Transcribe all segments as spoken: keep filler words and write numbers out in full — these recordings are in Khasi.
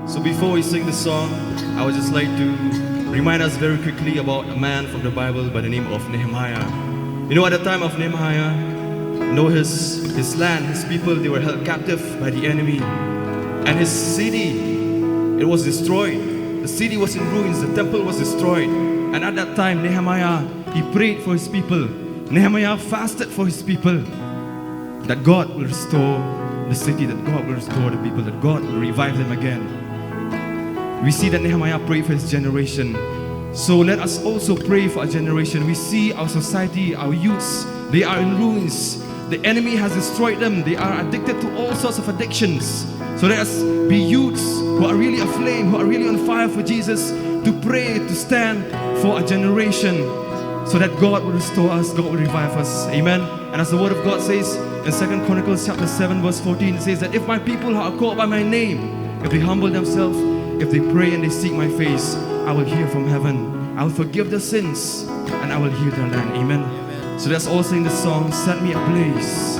So before we sing the song, I would just like to remind us very quickly about a man from the Bible by the name of Nehemiah. You know, at the time of Nehemiah, you know, his, his land, his people, they were held captive by the enemy. And his city, it was destroyed. The city was in ruins, the temple was destroyed. And at that time, Nehemiah, he prayed for his people. Nehemiah fasted for his people, that God will restore the city, that God will restore the people, that God will revive them again. We see that Nehemiah prayed for his generation. So let us also pray for our generation. We see our society, our youths, they are in ruins. The enemy has destroyed them. They are addicted to all sorts of addictions. So let us be youths who are really aflame, who are really on fire for Jesus, to pray, to stand for our generation, so that God will restore us, God will revive us. Amen. And as the word of God says in Second Chronicles chapter seven, verse fourteen, it says that if my people who are called by my name, if they humble themselves, if they pray and they seek my face, I will hear from heaven. I will forgive their sins and I will heal their land. Amen. So let's all sing the song, Set Me Ablaze.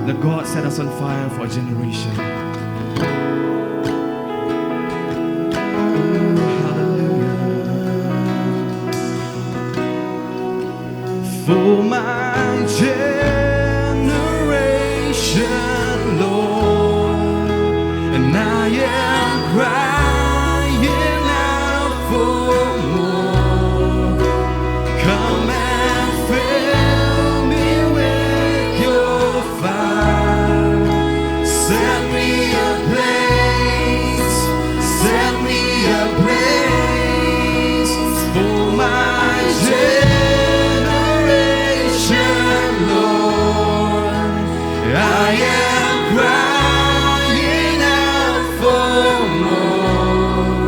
Let God set us on fire for a generation. Hallelujah. For my generation, Lord, and I am crying out for more. Come and fill me with your fire. Set me ablaze, set me ablaze for my generation, Lord. I am crying out for more.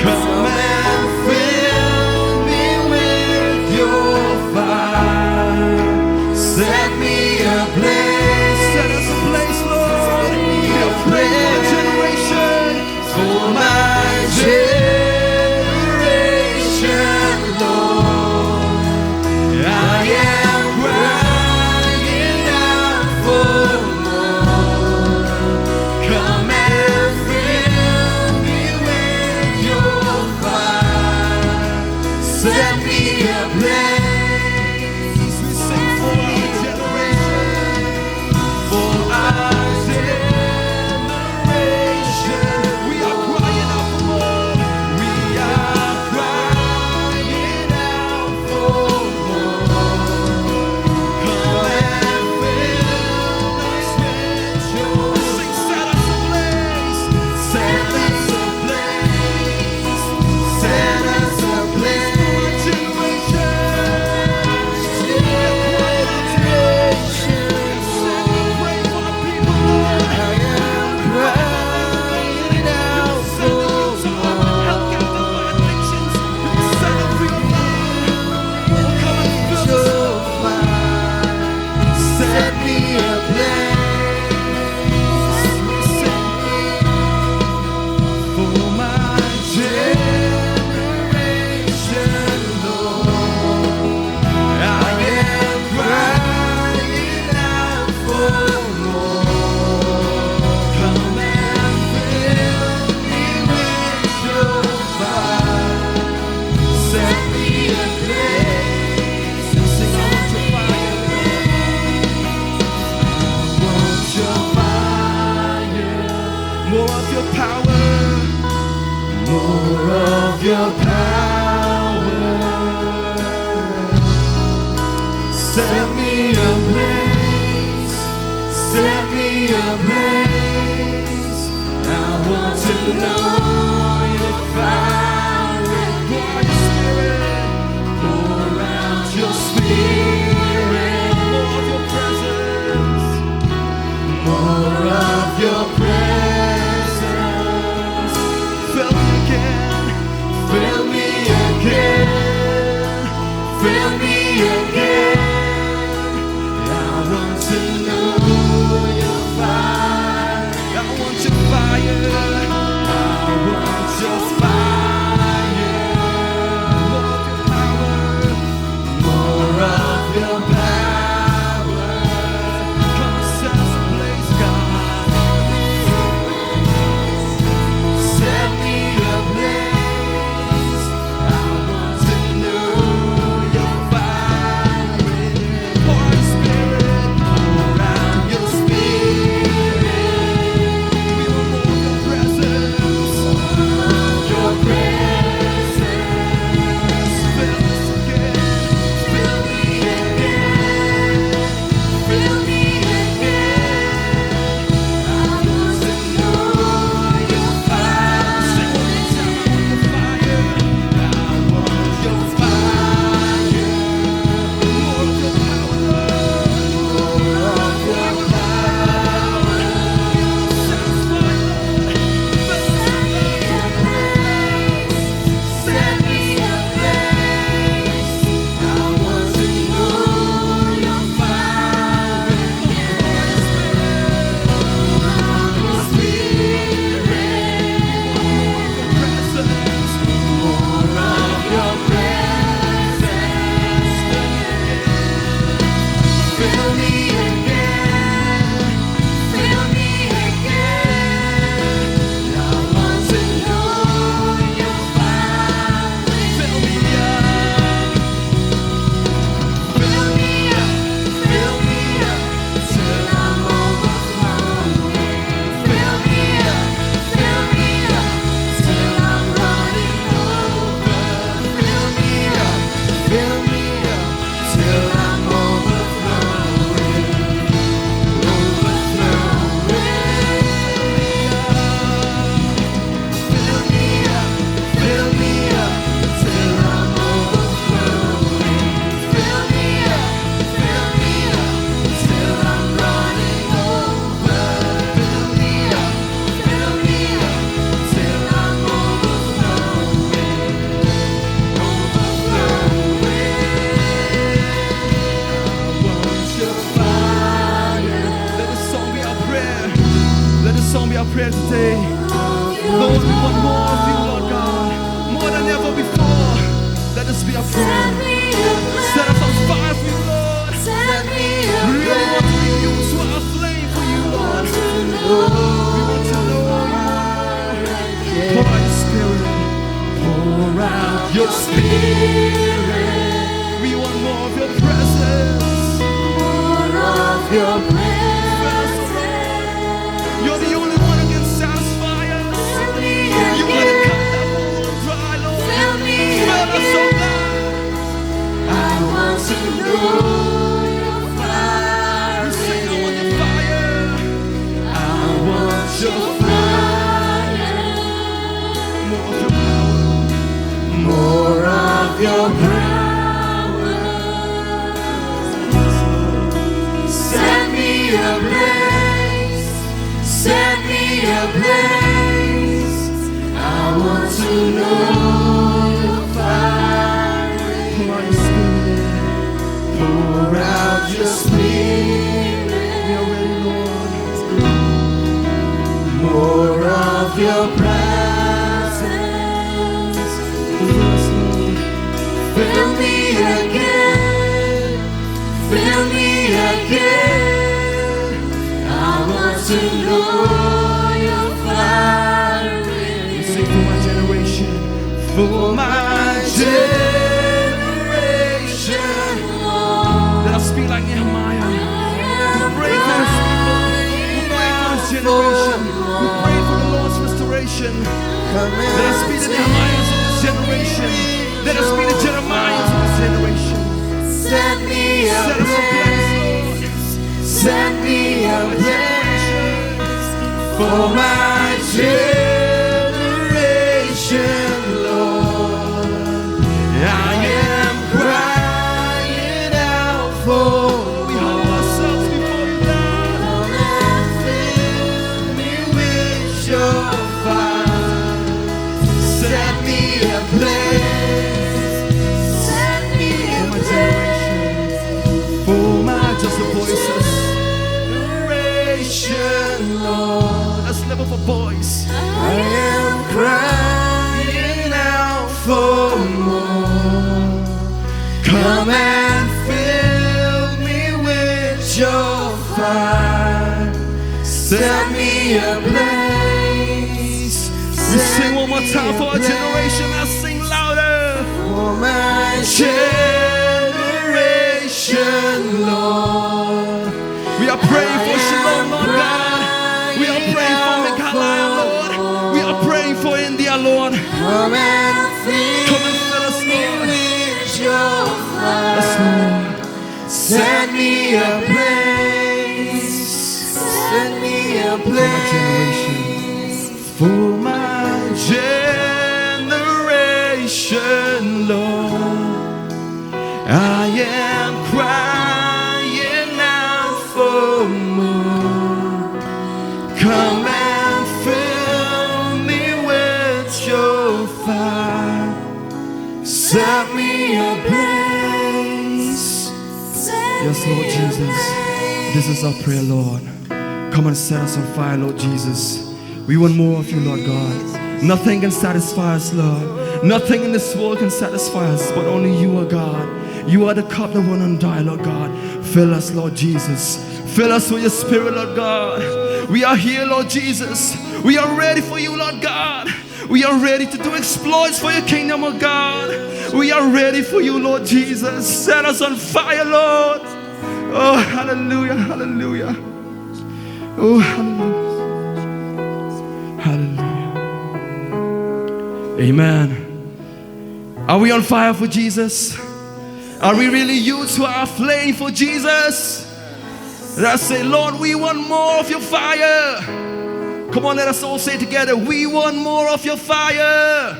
Come and fill me with your fire. Set me ablaze. Set us ablaze, Lord. Be a flame for a generation. For my generation, Lord, I am crying out for more. Come and fill me with your fire. Set me ablaze. We sing for our generation. For our generation, we are crying out for more. We are crying out for more. Come and fill us with your, sing, set us ablaze. Set us ablaze. Set us ablaze for our generation. More of your power. More of your power. Set me ablaze. Set me ablaze. I want to know your fire. Pour out your spirit. Pour out your spirit. More of your presence. More of your presence. Fill me again. Fill me again. Fill me again. I want to know your fire. I want your fire. I want Don't be afraid today. Lord, we want more of you, Lord God. More than ever before. Let us be afraid. Set us on fire for you, Lord. We really want to be used to our flame for you, Lord. We want to know you. Pour out your spirit. Pour out your spirit. We want more of your presence. More of your presence. You're the only one who can satisfy us. You are the cup that will run dry, Lord. Fill us, oh God. I want to know your fire. We say, I want your fire. I want your fire. More of your power. More of your power. Set me ablaze. Set me ablaze. I want to know your fire. Pour out your spirit. Pour out your spirit. We are ready, Lord. More of your presence. Fill us, Lord. Fill me again. Fill me again. I want to know your fire. We sing for my generation. For my generation. Let us be like Nehemiah. We pray for his people. We pray for his generation. We pray for the Lord's restoration. Let us be the Nehemiahs of this generation. Let us be the Jeremiahs of this generation. Set me ablaze. Set me ablaze for my generation, Lord. I am crying out for. We humble ourselves before you, God. Come and fill me with your fire. Set me ablaze. Set me ablaze. For my generation. For my, just the voices. Generation, Lord. Let's lift up a voice. I am crying out for more. Come and fill me with your fire. Set me ablaze. We sing one more time for our generation. Let's sing louder. For my generation, Lord. We are praying for Shillong, Lord God. We are praying for Meghalaya, Lord. We are praying for India, Lord. Come and fill us, Lord. Yes, Lord. Set me ablaze. Set me ablaze. For my generation, Lord, I am crying out for more. Come and fill me with your fire. Set me ablaze. Yes, Lord Jesus. This is our prayer, Lord. Come and set us on fire, Lord Jesus. We want more of you, Lord God. Nothing can satisfy us, Lord. Nothing in this world can satisfy us, but only you are God. You are the cup that will not die, Lord God. Fill us, Lord Jesus. Fill us with your spirit, Lord God. We are here, Lord Jesus. We are ready for you, Lord God. We are ready to do exploits for your kingdom, oh God. We are ready for you, Lord Jesus. Set us on fire, Lord. Oh, hallelujah, hallelujah. Oh, hallelujah. Hallelujah. Amen. Are we on fire for Jesus? Are we really used to our flame for Jesus? Let us say, Lord, we want more of your fire. Come on, let us all say together, we want more of your fire.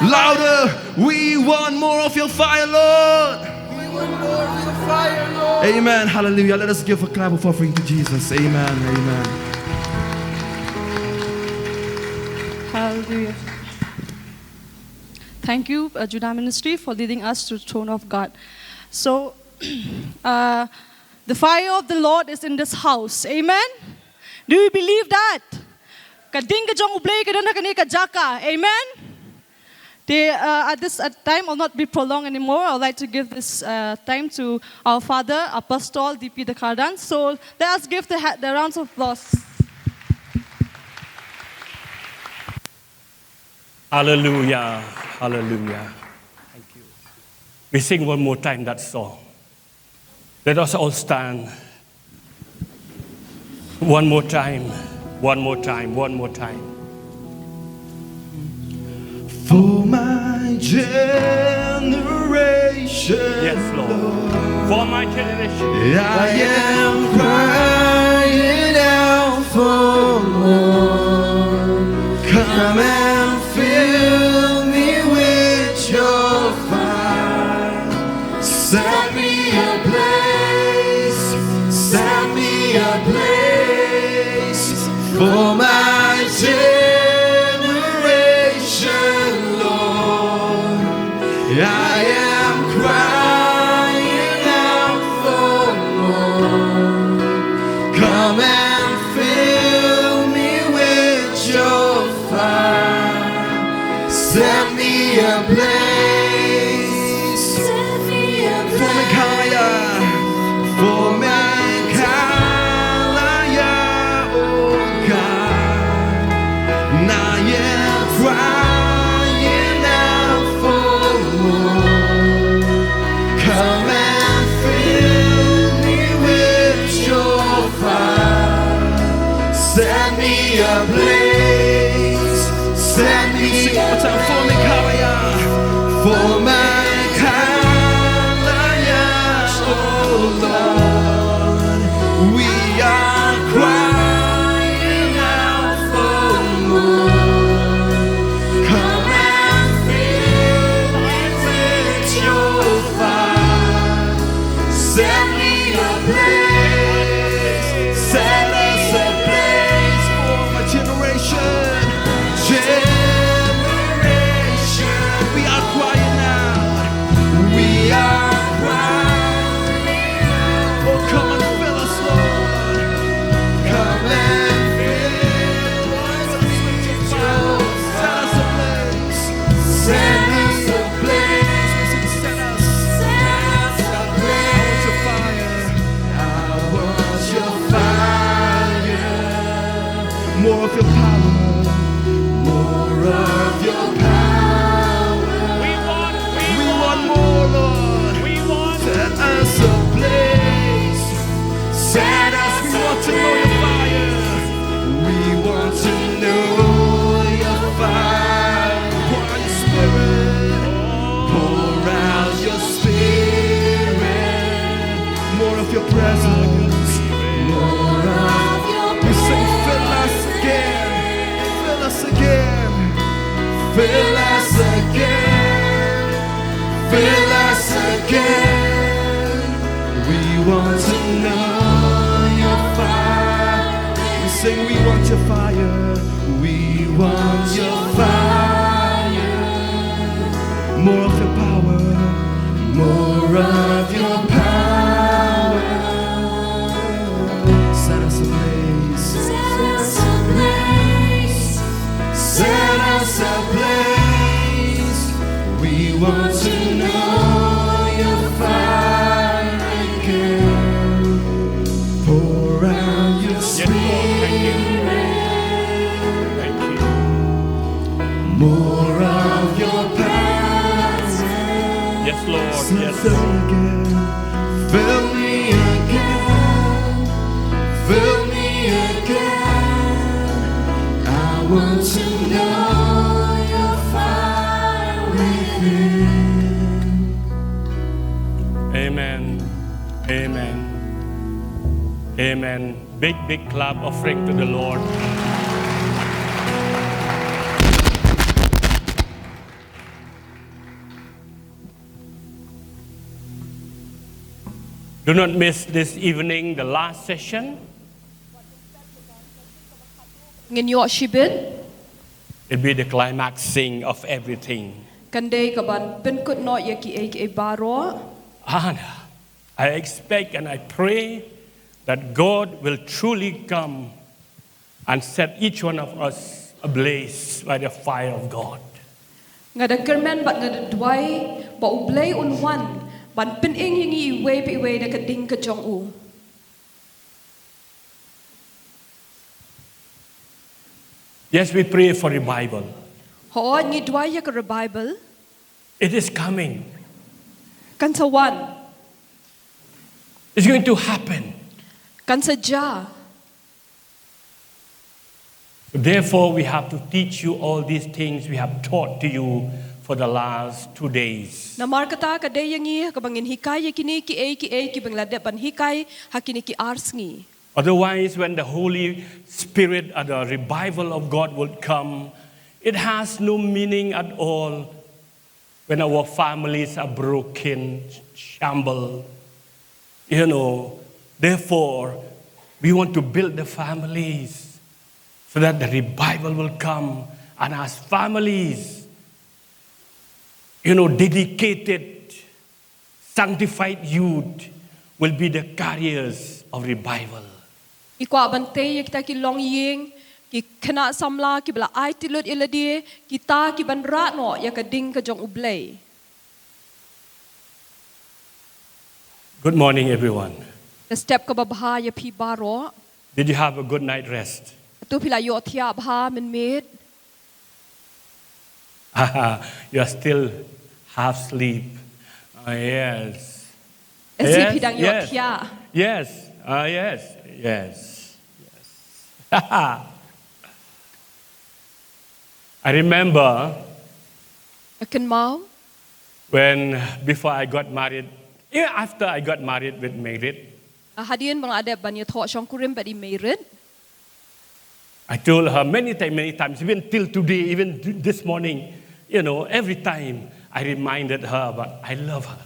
Louder, we want more of your fire, Lord. Amen. Hallelujah. Let us give a clap of offering to Jesus. Amen. Amen. Hallelujah. Thank you, uh, Judah Ministry, for leading us to the throne of God. So, uh, the fire of the Lord is in this house. Amen. Do you believe that? Ka ding ka jong U Blei ka don ha kane ka jaka. Amen. Te, uh, at this, uh, time, I'll not be prolonged anymore. I'd like to give this, uh, time to our father, Apostle D P Dekardan. So let us give the, ha- the rounds of applause. Hallelujah. Hallelujah. Thank you. We sing one more time that song. Let us all stand. One more time. One more time. One more time. For my generation. Yes, Lord. For my generation. I am crying out for more. Come and fill me with your fire. Set me ablaze, set me ablaze for my generation, Lord. I am crying out for more. Come and fill me with your fire. Set me ablaze. Set me ablaze. For Mekhalaya. For Mekhalaya, oh God. And I am crying out for more. Come and fill me with your fire. Set me ablaze. Set me. Sing one more time. For Mekhalaya. For Mekhalaya, oh Lord. We are crying out for more. Come and fill me with your fire. Set me ablaze. Set us ablaze for my generation. Generation. We are crying out. We are crying out. Oh, come and fill us, Lord. Come and fill us with your fire. Set us ablaze. Set us ablaze. Set us. Set us ablaze. I want your fire. I want your fire. More of your power. More of your power. We want, we want more, Lord. We want. Set us ablaze. Set us. We want to know your fire. We want to know your fire. Pour out your spirit. Pour out your spirit. More of your presence. More of your presence. We sing, fill us again. Fill us again. Fill us again. Fill us again. We want to know your fire. We sing, we want your fire. We want your fire. More of your power. More of your power. Set us ablaze. Set us ablaze. Set us ablaze. We want to know your fire again. Pour out your spirit. Yes, Lord. Thank you. Thank you. More of your presence. Yes, Lord. Yes, Lord. Again. Fill me again. Fill me again. I want to know your fire within. Amen. Amen. Amen. Big, big clap offering to the Lord. Do not miss this evening, the last session. Ngin ïoh shibit. It'll be the climaxing of everything. Kan dei kaban pynkut noh ïa kiei kiei baroh. And I expect and I pray that God will truly come and set each one of us ablaze by the fire of God. Nga da kyrmen bad nga da duwai ba U Blei un wan ban pyning ïa ngi iwei pa iwei da ka ding ka jong u. Yes, we pray for revival. Hooid, ngi duwai ïa ka revival. It is coming. Kan sa wan. It's going to happen. Kan sa jia. Therefore, we have to teach you all these things we have taught to you for the last two days. Namar kata ka dei ïa ngi kaba ngin hikai ïa kine kiei kiei kiba ngi la dep ban hikai ha kine ki ar sngi. Otherwise, when the Holy Spirit or the revival of God will come, it has no meaning at all when our families are broken, shamble. You know, therefore, we want to build the families so that the revival will come, and as families, you know, dedicated, sanctified youth will be the carriers of revival. Ngi kwah ban tei ïa kita ki longïing, ki khynnah samla kiba la aiti lut ïa lade, kita kiban rah noh ïa ka ding ka jong U Blei. Good morning, everyone. Ka step kaba bha ïa phi baroh. Did you have a good night rest? Hato phi la ïoh thiah bha mynmiet? You are still half sleep. Ah, yes. Yes, phi dang ïoh thiah. Yes. Ah, yes. Yes. Yes. I remember Ka kynmaw. When, before I got married, even after I got married with Meirit, Ah, hadien ba nga la dep ban ïathoh shongkurim bad i Meirit. I told her many times, many times, even till today, even th- this morning, you know, every time I reminded her, but I love her.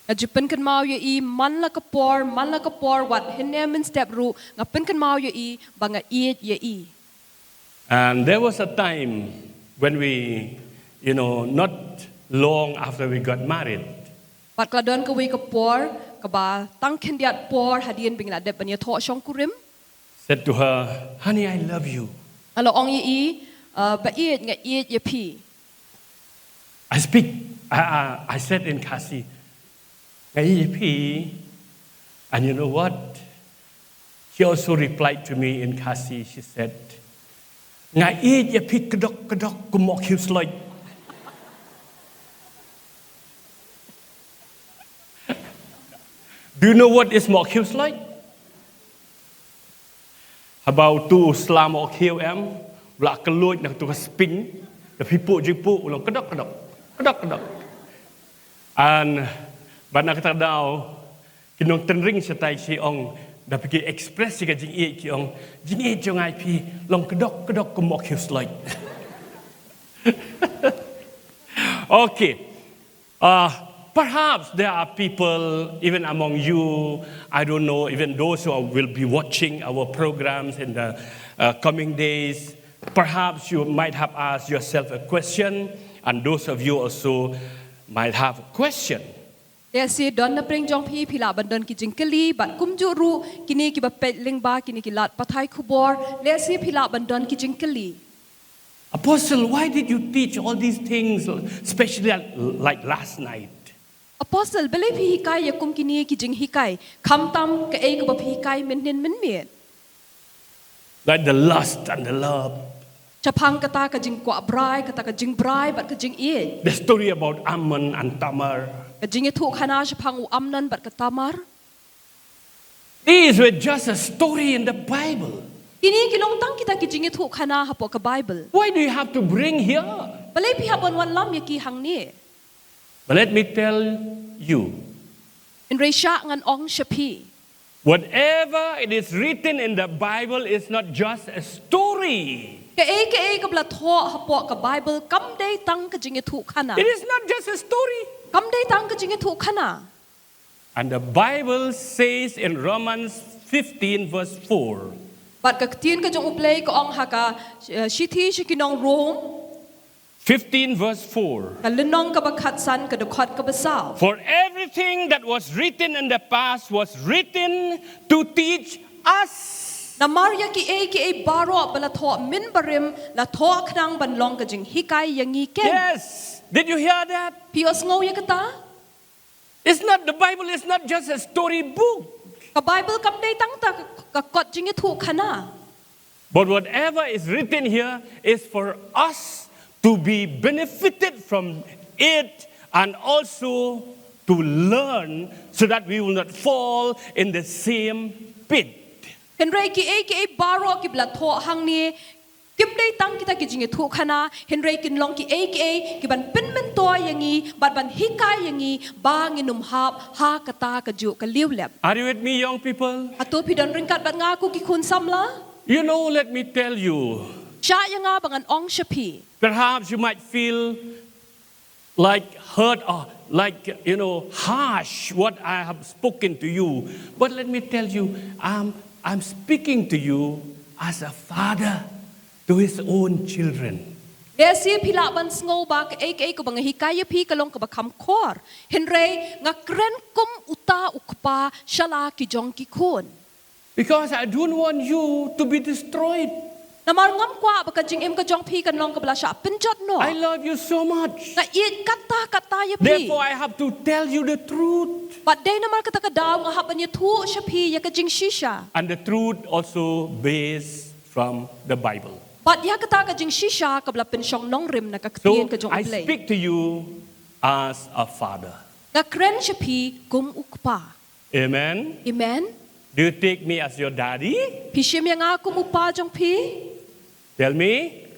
Nga ju pynkynmaw ïa i man la ka por, man la ka por, wat hynne mynstep ruh, nga pynkynmaw ïa i ba nga ïeit ïa i. And there was a time when we, you know, not long after we got married, Bad ka la don kawei ka por, kaba tang khyndiat por hadien ba ngi la dep ban ïathoh shongkurim. Said to her, "Honey, I love you." Nga la ong ïa i, uh, "Ba ïeit, nga ïeit ïa phi." I speak, I, I, I said in Khasi, "Nga ïeit ïa phi." And you know what? She also replied to me in Khasi. She said, "Nga ïeit ïa phi kdok kdok kum u khiew sloit." Do you know what is u khiew sloit? Haba utu u slam u khiew em, u la kylluid na katu ka spring, da phi puh jingpuh, u long kdok kdok, kdok kdok. And bad na kata ka daw, ki nongtynring shatai ki ong, da phi ki express ïa ka jingïeit ki ong, "Jingïeit jong nga ïa phi long kdok kdok kum u khiew sloit." Okay. Uh, perhaps there are people, even among you, I don't know, even those who are, will be watching our programs in the uh, coming days, perhaps you might have asked yourself a question, and those of you also might have a question. Lehse don na pdeng jong phi, phi lah ban don ki jingkylli, bad kumjuh ruh, kine kiba peit lyngba, kine ki lad pathai khubor, lehse phi lah ban don ki jingkylli. "Apostle, why did you teach all these things, especially like last night?" Apostle, balei phi hikai ïa kum kine ki jinghikai, khamtam kaei kaba phi hikai mynhynnin mynmiet? Like the lust and the love. Shaphang kata ka jingkwah brai, kata ka jingbrai, bad ka jingïeit. The story about Amnon and Tamar. Ka jingïathuhkhana shaphang u Amnon bad ka Tamar. These were just a story in the Bible. Kine ki long tang kita ki jingïathuhkhana hapoh ka Bible. Why do you have to bring here? Balei phi hap ban wanlam ïa ki hangne? But let me tell you. Hynrei shah ngan ong sha phi. Whatever it is written in the Bible is not just a story. Kaei kaei kaba la thoh hapoh ka Bible kam dei tang ka jingïathuhkhana. It is not just a story. Kam dei tang ka jingïathuhkhana. And the Bible says in Romans fifteen, verse four. Bad ka ktien ka jong U Blei ka ong ha ka, eh, shithi sha ki nong Rom. Fifteen, verse four. Ka lynnong kaba khatsan, ka dkhot kaba saw. For everything that was written in the past was written to teach us. Namar ïa kiei kiei baroh ba la thoh mynbarim, la thoh khnang ban long ka jinghikai ïa ngi ken. Yes. Did you hear that? Phi ïohsngew ïa kata? It's not, the Bible is not just a story book. Ka Bible kam dei tang kata ka, ka kot jingïathuhkhana. But whatever is written here is for us to be benefited from it and also to learn so that we will not fall in the same pit. Hynrei kiei kiei baroh kiba la thoh hangne kim dei tang kita ki jingïathuhkhana, hynrei kin long kiei kiei kiban pynmyntoi ïa ngi bad ban hikai ïa ngi ba ngin ym hap ha kata ka juk ka liewlep. Are you with me, young people? Hato phi don ryngkat bad nga, ko ki khun samla? You know, let me tell you. Shah ïa nga ba ngan ong sha phi. Perhaps you might feel like hurt or like, you know, harsh what I have spoken to you. But let me tell you, I'm, I'm speaking to you as a father to his own children. Lehse phi lah ban sngew ba kaei kaei kaba nga hikai ïa phi ka long kaba kham khor. Hynrei nga kren kum uta u kpa sha la ki jong ki khun. Because I don't want you to be destroyed. Namar ngam kwah ba ka jingim ka jong phi kan long kaba la shah pynjot noh. I love you so much. Nga ïeit katta katta ïa phi. Therefore, I have to tell you the truth. Bad dei namar kata ka daw nga hap ban ïathuh sha phi ïa ka jingshisha. And the truth also based from the Bible. Bad ïa kata ka jingshisha kaba la pynshong nongrim na ka ktien ka jong U Blei. So, I speak to you as a father. Nga kren sha phi kum u kpa. Amen. Amen. Do you take me as your daddy? Phi shim ïa nga kum u pa jong phi? Tell me.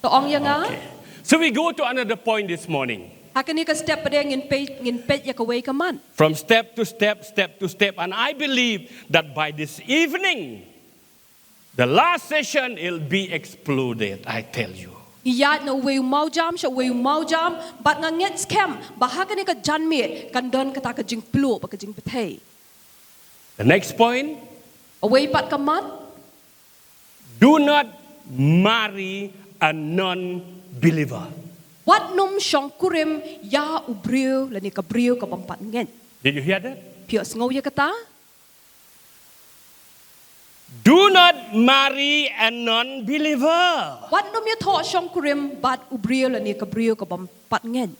To ong ïa nga. Okay. So we go to another point this morning. Ha kane ka step pat ngin peit, ngin peit ïa kawei ka mat. From step to step, step to step, and I believe that by this evening, the last session will be exploded, I tell you. Ïaid na uwei u mawjam sha uwei u mawjam, bad nga ngeit skhem ba ha kane ka janmiet kan don kata ka jingpluh bad ka jingpyrthei. The next point. Uwei pat ka mat. Do not marry a non-believer. Wat nym shongkurim ïa u briew lane ka briew kabym pat ngeit. Did you hear that? Phi ïohsngew ïa kata? Do not marry a non-believer. Wat nym ïathoh shongkurim bad u briew lane ka briew kabym pat ngeit.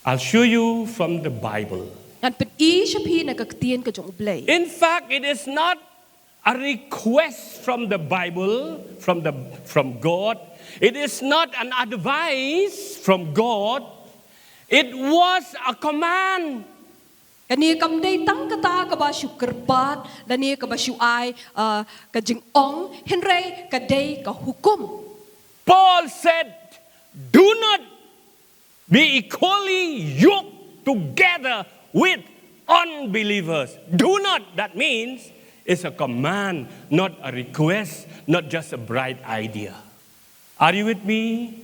I'll show you from the Bible. Ngan pyni sha phi na ka ktien ka jong U Blei. In fact, it is not a request from the Bible, from the, from God. It is not an advice from God. It was a command. Kane kam dei tang kata kaba shu kyrpad, lane kaba shu ai, uh, ka jingong, hynrei ka dei ka hukum. Paul said, "Do not be equally yoked together with unbelievers." Do not, that means it's a command, not a request, not just a bright idea. Are you with me?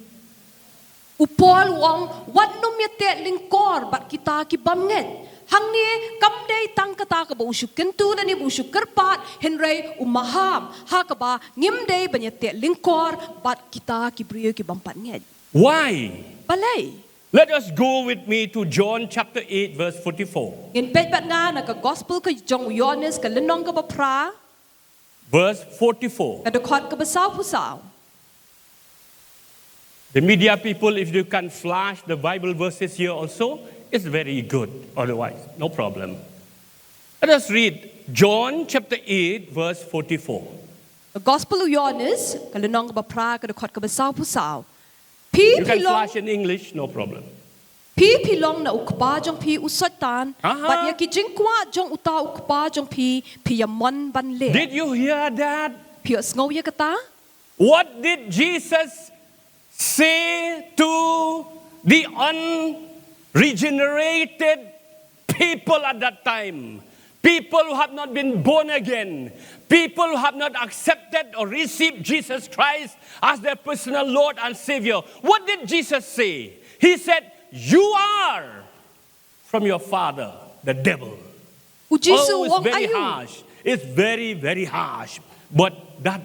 U Paul u ong, wat nym ïateh lyngkor bad kita kibym ngeit. Hangne kam dei tang kata kaba u shu kyntu lane ba u shu kyrpad, hynrei u maham ha kaba ngim dei ban ïateh lyngkor bad kita ki briew kibym pat ngeit. Why? Balei? Let us go with me to John chapter eight, verse forty-four. Ngin peit bad nga na ka gospel ka jong u Ïoannis ka lynnong kaba phra. Verse forty-four. Ka dkhot kaba sawphew saw. The media people, if you can flash the Bible verses here also, it's very good. Otherwise, no problem. Let us read John chapter eight, verse forty-four. Ka gospel u Ïoannis ka lynnong kaba phra ka dkhot kaba sawphew saw. Phi, you can phi long, flash in English, no problem. Phi, phi long na u kpa jong phi u Soitan, aha, bad ïa ki jingkwah jong uta u kpa jong phi, phi ïa mon ban leh. Did you hear that? Phi ïohsngew ïa kata? What did Jesus say to the unregenerated people at that time? People who have not been born again, people who have not accepted or received Jesus Christ as their personal Lord and Savior. What did Jesus say? He said, "You are from your father, the devil." U Jisu u ong aïu? Oh, it's very harsh. It's very, very harsh. But that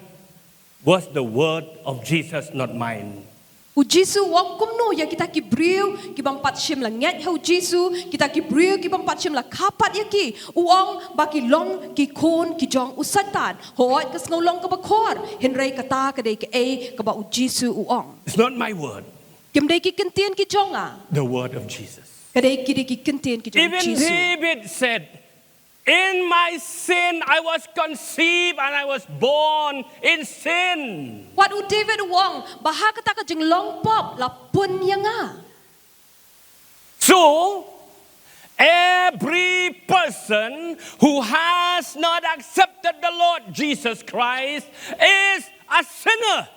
was the word of Jesus, not mine. U Jisu u ong kumno ïa kita ki briew ki bym pat shym la ngeit ha u Jisu, kita ki briew ki bym pat shym la kha pat ïa ki. U ong ba ki long ki khun ki jong u Satan. Hooid, ka sngew long kaba khor, hynrei kata ka dei kaei kaba u Jisu u ong. It's not my word, Kim dei ki kyntien ki jong nga. The word of Jesus. Ka dei, ki dei ki kyntien ki jong u Even Jisu. David said, "In my sin I was conceived and I was born in sin." Wat u David u ong ba ha kata ka jinglong pop la pun ïa nga. So, every person who has not accepted the Lord Jesus Christ is a sinner.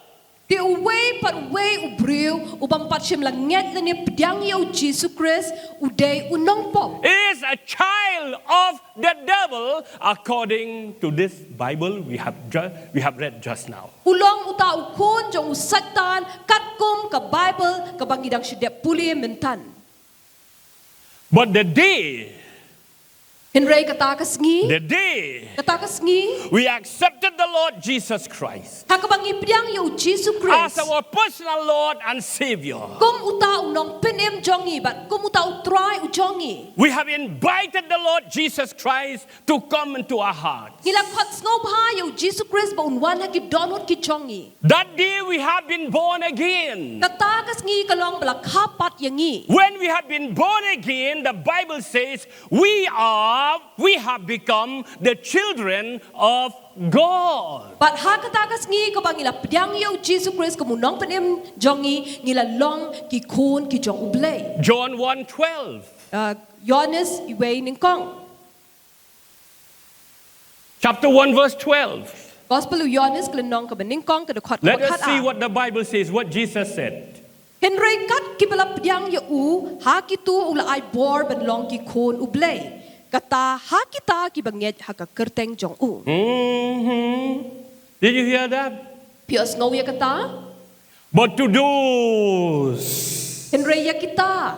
Te uwei pat uwei u briew u bym pat shym la ngeit lane pdiang ïa u Jisu Khrist u dei u nongpop. Is a child of the devil, according to this Bible we have ju- we have read just now. U long uta u khun jong u Satan katkum ka Bible kaba ngi dang shu dep pule myntan. But the day, Hynrei kata ka sngi, the day kata ka sngi, we accepted the Lord Jesus Christ ha kaba ngi pdiang ïa u Jisu as Khrist our personal Lord and Savior, kum uta u nongpynim jong ngi bad kum uta u Trai u jong ngi, we have invited the Lord Jesus Christ to come into our hearts. Ngi la khot sngewbha ïa u Jisu Khrist ba un wan ha ki dohnud ki jong ngi. That day we have been born again. Kata ka sngi ka long ba la kha pat ïa ngi. When we have been born again, the Bible says we are, we have become the children of God. Bad ha kata ka sngi kaba ngi la pdiang ïa u Jisu Khrist kum u nongpynim jong ngi, ngi la long ki khun ki jong u Blei. John one twelve. Uh, Ïoannis iwei nyngkong. Chapter one verse twelve. Gospel u Ïoannis ka lynnong kaba nyngkong ka dkhot Let kaba us see khat. What the Bible says, what Jesus said. Hynrei kat kiba la pdiang ïa u, ha kitu u la ai bor ban long ki khun u Blei. Kata ha kita kiba ngeit ha ka kyrteng jong u. Mhm. Did you hear that? Phi ïohsngew ïa kata? But to those Hynrei ïa kita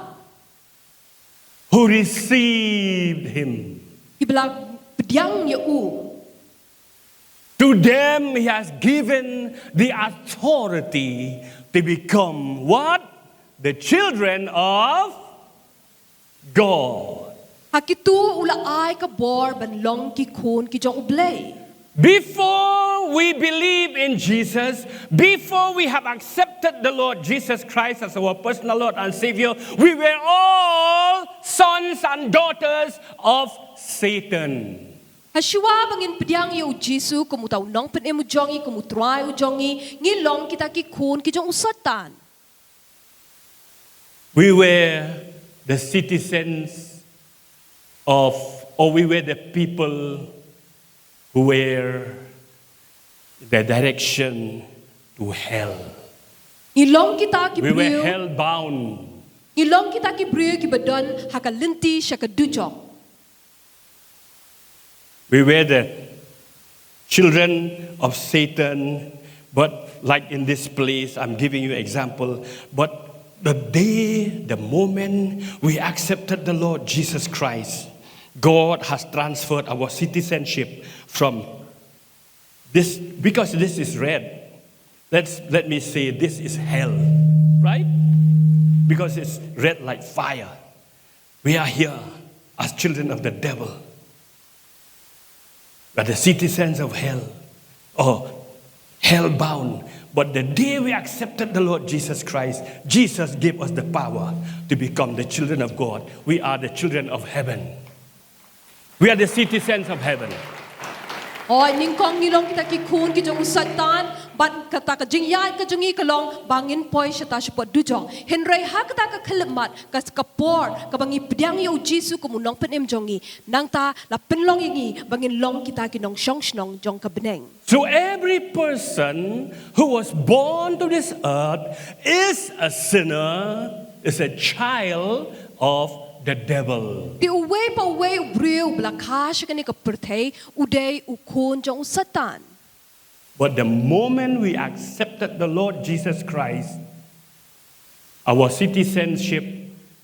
who received him, kiba la pdiang ïa u, to them he has given the authority to become what? The children of God. Ha kitu u la ai ka bor ban long ki khun ki jong u Blei. Before we believe in Jesus, before we have accepted the Lord Jesus Christ as our personal Lord and Savior, we were all sons and daughters of Satan. Ha shuwa ba ngin pdiang ïa u Jisu kum uta u nongpynim u jong ngi, kum u Trai u jong ngi, ngi long kita ki khun ki jong u Satan. We were the citizens of, or we were the people who were the direction to hell. Ngi long kita ki We were briew, hell bound. ngi long kita ki briew kiba don ha ka lynti sha ka dujok. We were the children of Satan, but like in this place, I'm giving you example, but the day, the moment we accepted the Lord Jesus Christ, God has transferred our citizenship from this, because this is red. Let's, let me say this is hell, right? Because it's red like fire. We are here as children of the devil. We are the citizens of hell, or hell bound. But the day we accepted the Lord Jesus Christ, Jesus gave us the power to become the children of God. We are the children of heaven. We are the citizens of heaven. Hooid, nyngkong ngi long kita ki khun ki jong u Satan, bad kata ka jingïaid ka jong ngi ka long ba ngin poi shata shapoh dujok. Hynrei ha kata ka khyllipmat, ka, ka por kaba ngi pdiang ïa u Jisu kum u nongpynim jong ngi, nangta la pynlong ïa ngi ba ngin long kita ki nongshong shnong jong ka bneng. So every person who was born to this earth is a sinner, is a child of the devil. Te uwei pa uwei u briew ba la kha sha kane ka pyrthei u dei u khun jong u Satan. But the moment we accepted the Lord Jesus Christ, our citizenship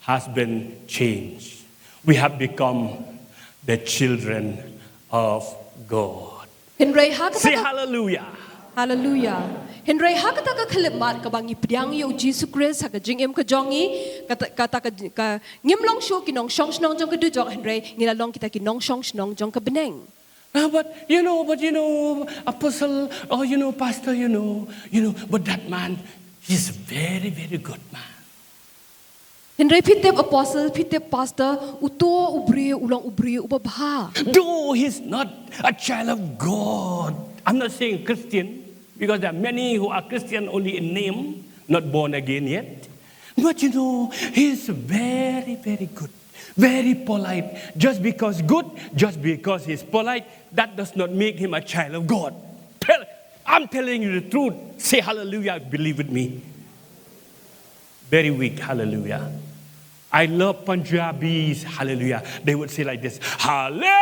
has been changed. We have become the children of God. Hynrei ha kata Say ka, hallelujah. Haleluya. Hynrei ha kata ka khyllipmat kaba ngi pdiang ïa u Jisu Khrist ha ka jingim ka jong ngi, kata, kata ka, ka ngim long shuh ki nongshong shnong jong ka dujok, hynrei ngi la long kita ki nongshong shnong jong ka bneng. Ah, but you know, but you know, apostle, oh, you know, pastor, you know, you know, but that man, he's a very, very good man. Hynrei phi tip apostle, phi tip pastor, uto u briew u long u briew uba bha. Though he's not a child of God, I'm not saying Christian, because there are many who are Christian only in name, not born again yet. But you know, he's very, very good, very polite. Just because good, just because he's polite, that does not make him a child of God. Tell, I'm telling you the truth. Say hallelujah, believe with me. Very weak, hallelujah. I love Punjabis, hallelujah. They would say like this, hallelujah.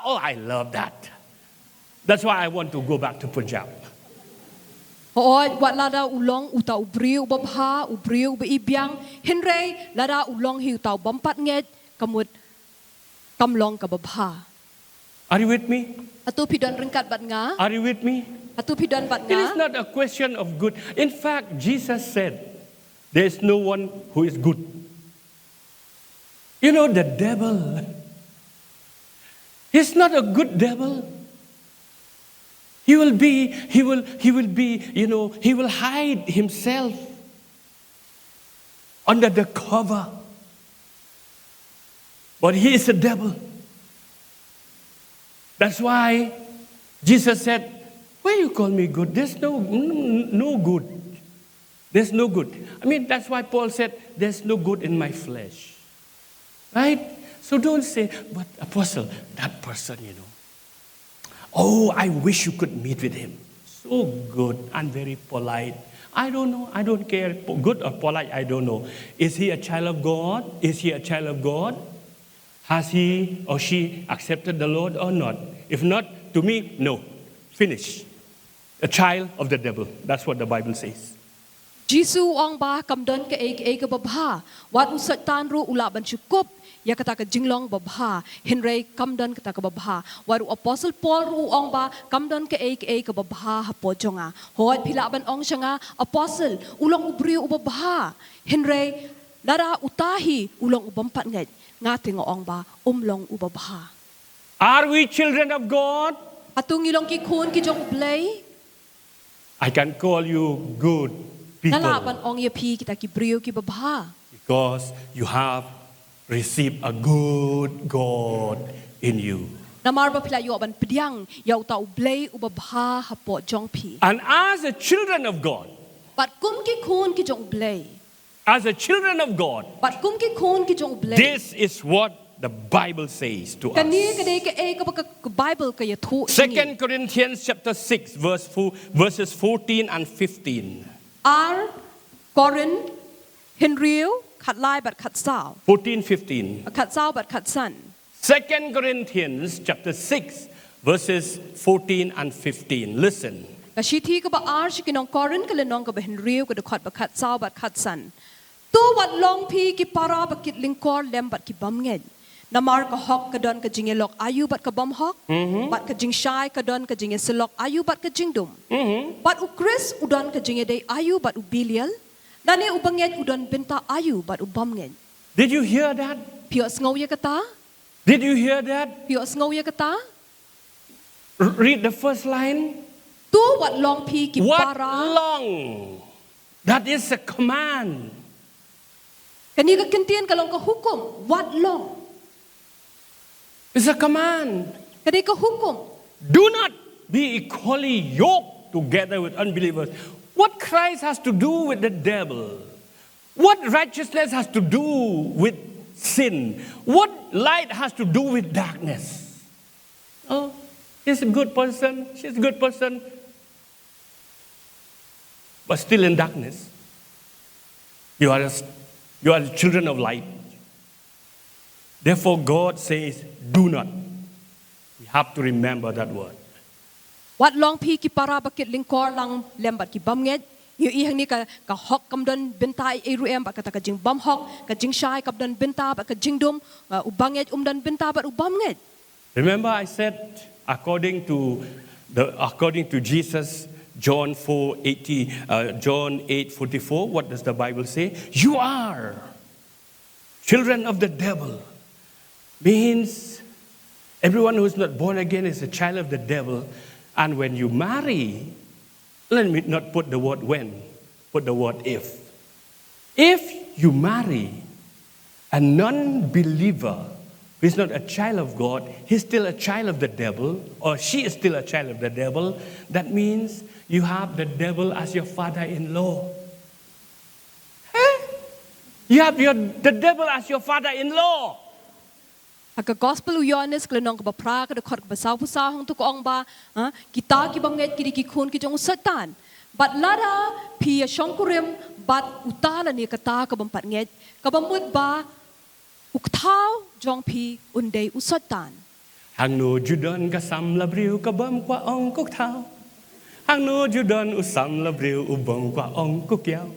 Oh, I love that. That's why I want to go back to Punjab. Hooid, wat lada u long uta u briew uba bha, u briew uba ibiang, hynrei lada u long hi uta u bym pat ngeit, ka mut kam long kaba bha. Are you with me? Hato phi don ryngkat bad nga? Are you with me? Hato phi don bad nga? It is not a question of good. In fact, Jesus said, there is no one who is good. You know, the devil, he's not a good devil. He will be, he will, he will be, you know, he will hide himself under the cover. But he is a devil. That's why Jesus said, why you call me good? There's no, no good. There's no good. I mean, that's why Paul said, there's no good in my flesh. Right? So don't say, but apostle, that person, you know. Oh, I wish you could meet with him. So good and very polite. I don't know. I don't care. Po-, good or polite, I don't know. Is he a child of God? Is he a child of God? Has he or she accepted the Lord or not? If not, to me, no. Finish. A child of the devil. That's what the Bible says. Jisu u ong ba kam don kaei kaei kaba bha. Wat u Soitan ruh u lah ban shu kup ïa kata ka jinglong babha. Hynrei kam don kata kaba bha. Wat u apostle Paul ruh u ong ba kam don kaei kaei kaba bha hapoh jong nga. Hooid phi lah ban ong sha nga, apostle, u long u briew uba bha. Hynrei lada uta hi u long u bym pat ngeit, nga te nga ong ba um long uba bha. Are we children of God? Hato ngi long ki khun ki jong U Blei? I can call you good people. Nga lah ban ong ïa phi kita ki briew kiba bha. Because you have received a good God in you. Namar ba phi la ïoh ban pdiang ïa uta U Blei uba bha hapoh jong phi. And as a children of God, bad kum ki khun ki jong U Blei. As a children of God, bad kum ki khun ki jong U Blei. This is what the Bible says to us. Kane ka dei kaei kaba ka, ka Bible ka ïathuh ïa ngi. Second Corinthians chapter six, verse four, verses fourteen and fifteen. Ar Korinth hynriew, khatlai bad khatsaw. Fourteen, fifteen. Khatsaw bad khatsan. Second Corinthians chapter six, verses fourteen and fifteen. Listen. Ka shithi kaba ar sha ki nong Korinth, ka lynnong kaba hynriew, ka dkhot ba khatsaw bad khatsan. To wat long phi ki para ba kit lyngkor lem bad ki bymngeit. Namar ka hok ka don ka jingïalok aïu bad ka bymhok, mhm, bad ka jingshai ka don ka jingïasyllok aïu bad ka jingdum. Mhm. Bad u Khrist u don ka jingïadei aïu bad u Belial, lane u bangeit u don bynta aïu bad u bymngeit. Did you hear that? Phi ïohsngew ïa kata? Did you hear that? Phi ïohsngew ïa kata? R-, read the first line. To wat long phi ki para. Wat long. That is a command. Kane ka kyntien ka long ka hukum, wat long. It's a command. Ka dei ka hukum. Do not be equally yoked together with unbelievers. What Christ has to do with the devil? What righteousness has to do with sin? What light has to do with darkness? Oh, he's a good person, she's a good person, but still in darkness. You are a s-, you are the children of light. Therefore, God says, do not. We have to remember that word. Wat long phi ki para ba kit lyngkor lang lem bad ki bymngeit. Ïohi hangne ka, ka hok kam don bynta ei ei ruh em bad kata ka jingbymhok, ka jingshai kam don bynta bad ka jingdum, uh, u bangeit um don bynta bad u bymngeit. Remember I said, According to the, according to Jesus, John four eighty, uh, John eight forty-four, what does the Bible say? You are children of the devil. Means everyone who is not born again is a child of the devil. And when you marry, let me not put the word when, put the word if. If you marry a non-believer who is not a child of God, he's still a child of the devil, or she is still a child of the devil. That means you have the devil as your father-in-law. Eh? You have your, the devil as your father-in-law. Ha ka gospel u Ïoannis ka lynnong kaba phra ka dkhot kaba sawphew saw hangto ka ong ba, ha, kita kiba ngeit ki dei ki khun ki jong u Soitan. Bad lada phi ïa shongkurim bad uta lane kata kaba ym pat ngeit, kaba mut ba u kthaw jong phi un dei u Soitan. Hangno ju don ka samla briew kaba ym kwah ong ko kthaw. Hangno ju don u samla briew uba ym kwah ong ko kiaw.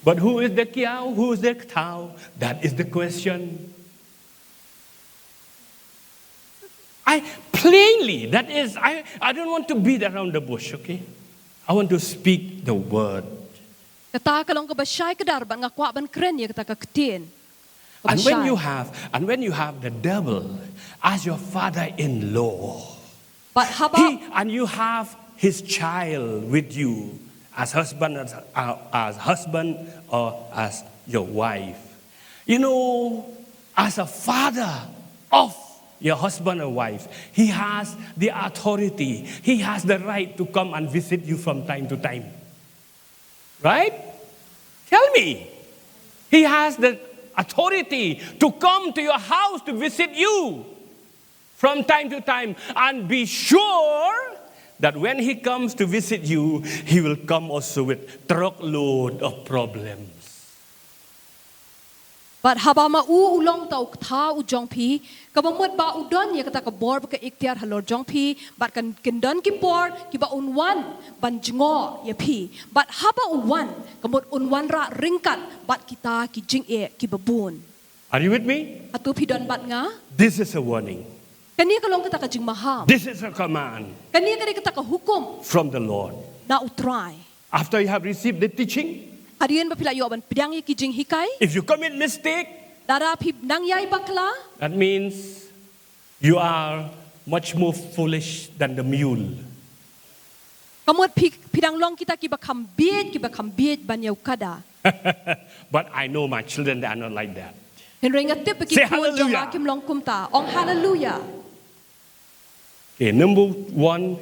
But who is the kiaw? Who is the kthaw? That is the question. I plainly, that is, I, I don't want to beat around the bush, okay? I want to speak the word. Kata ka long kaba shai kdar bad nga kwah ban kren ïa kata ka ktien. Kaba shai. And when you have, and when you have the devil as your father-in-law, but haba he, and you have his child with you as husband, as, uh, as husband or as your wife. You know, as a father of your husband or wife, he has the authority, he has the right to come and visit you from time to time. Right? Tell me. He has the authority to come to your house to visit you from time to time. And be sure that when he comes to visit you, he will come also with truckload of problems. Bad haba ma u u long uta u kthaw u jong phi, kaba mut ba u don ïa kata ka bor bad ka iktiar halor jong phi, bad kan, kin don ki por kiba un wan ban jngoh ïa phi. Bad haba u wan, ka mut un wanrah ryngkat bad kita ki jingeh kiba bun. Are you with me? Hato phi don bad nga? This is a warning. Kane ka long kata ka jingmaham. This is a command. Kane ka dei kata ka hukum. From the Lord. Na U Trai. After you have received the teaching, hadien ba phi la ïoh ban pdiang ïa ki jinghikai, if you commit mistake, lada phi nang ïai bakla, that means you are much more foolish than the mule. Ka mut phi, phi dang long kita kiba kham bieit, kiba kham bieit ban ïa u kada. But I know my children, they are not like that. Hynrei nga tip ba ki khun jong nga kim long kumta. Say hallelujah. Ong hallelujah. Okay, number one,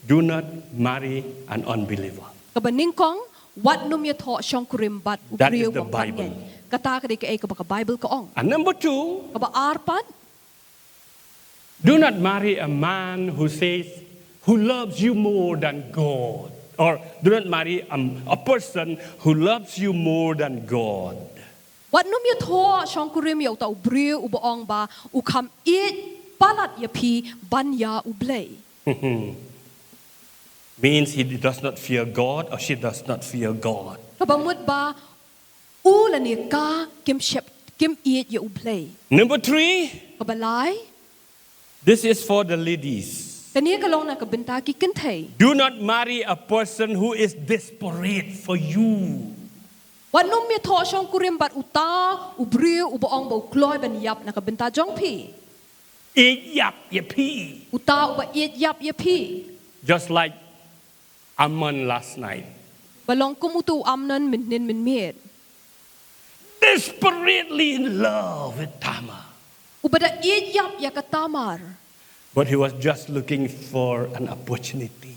do not marry an unbeliever. Kaba nyngkong, wat nym ïathoh shongkurim bad u briew uba ym pat ngeit. That is the Bible. Kata ka dei kaei kaba ka Bible ka ong. And number two, kaba ar pat, do not marry a man who says, who loves you more than God. Or do not marry a, a person who loves you more than God. Wat nym ïathoh shongkurim ïa uta u briew uba ong ba u kham ïeit palat ïa phi ban ïa U Blei. Means he does not fear God or she does not fear God. Kaba mut ba u lane ka kim shep, kim ïeit ïa U Blei. Number three. Kaba lai. This is for the ladies. Kane ka long na ka bynta ki kynthei. Do not marry a person who is desperate for you. Wat nym ïathoh shongkurim bad uta u briew uba ong ba u kloi ban ïap na ka bynta jong phi. Ïeit ïap ïa phi. Uta uba ïeit ïap ïa phi. Just like Amnon last night. Ba long kum utu u Amnon mynhynnin mynmiet. Desperately in love with Tamar. Uba da ïeit ïap ïa ka Tamar. But he was just looking for an opportunity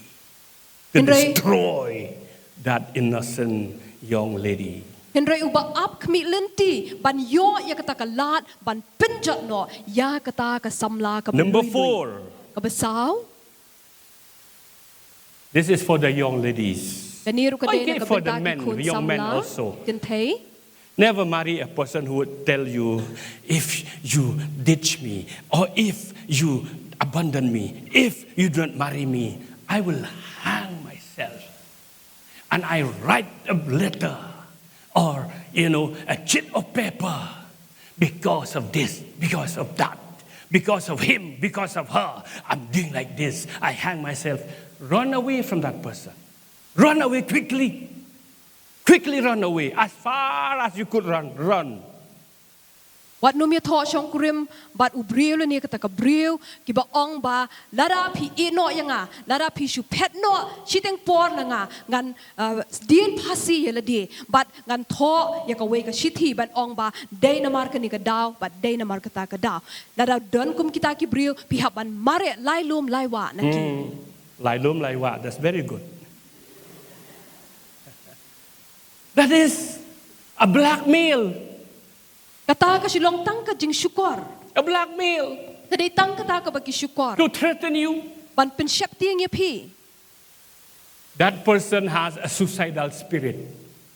to destroy that innocent young lady. Hynrei uba ap khmih lynti ban ïoh ïa kata ka lad ban pynjot noh ïa kata ka samla kaba lui lui. Number four. Kaba saw. This is for the young ladies. Kane ruh ka dei na ka bynta ki khun samla, young men also. Kynthei. Never marry a person who would tell you, if you ditch me, or if you abandon me, if you don't marry me, I will hang myself. And I write a letter or, you know, a sheet of paper because of this, because of that, because of him, because of her, I'm doing like this. I hang myself. Run away from that person. Run away quickly. Quickly run away. As far as you could run, run. Wat nym ïathoh shongkurim bad u briew lane kata ka briew kiba ong ba lada phi ïeh noh ïa nga, lada phi shu phet noh shiteng por na nga, ngan uh, dien phasi ïa lade bad ngan thoh ïa kawei ka shithi ban ong ba dei namar kane ka daw bad dei namar kata ka daw. Lada don kum kita ki briew phi hap ban mareh lai lum lai wah na ki. Hmm. Lai lum lai wah, that's very good. That is a blackmail. Kata ka shu long tang ka jingshukor. A blackmail. Ka dei tang kata kaba ki shukor. To threaten you. Ban pynsheptieng ïa phi. That person has a suicidal spirit.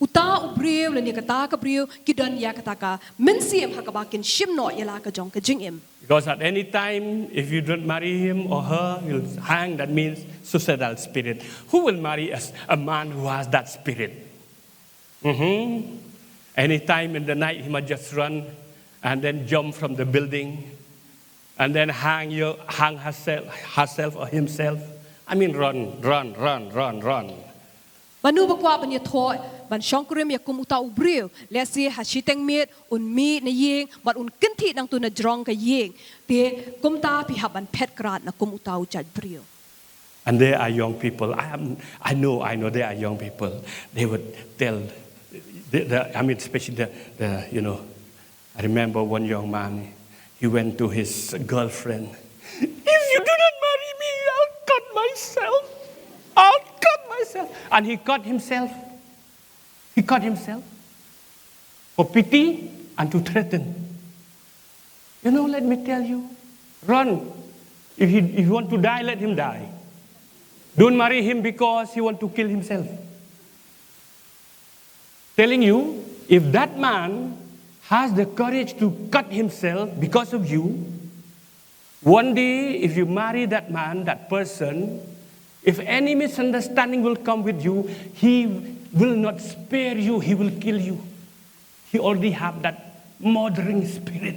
Uta u briew lane kata ka briew ki don ïa kata ka mynsiem ha kaba kin shim noh ïa la ka jong ka jingim. Because at any time, if you don't marry him or her, you'll hang. That means suicidal spirit. Who will marry a, a man who has that spirit? Mm-hmm. Any time in the night, he might just run and then jump from the building and then hang, you, hang herself, herself or himself. I mean, run, run, run, run, run. Mano ba kwah ban ïathoh ban shongkurim ïa kum uta u briew, lehse ha shiteng miet un mih na ïing bad un kynthih nangtu na jrong ka ïing. Te kumta phi hap ban phet krad na kum uta u jait briew. And there are young people. I am, I know, I know there are young people. They would tell, the, the, I mean, especially the, the, you know, I remember one young man, he went to his girlfriend. If you do not marry me, I'll cut myself. I'll cut myself. And he cut himself. He cut himself for pity and to threaten. You know, let me tell you, run. If he, if he want to die, let him die. Don't marry him because he want to kill himself. Telling you, if that man has the courage to cut himself because of you, one day, if you marry that man, that person, if any misunderstanding will come with you, he will not spare you, he will kill you. He already have that murdering spirit.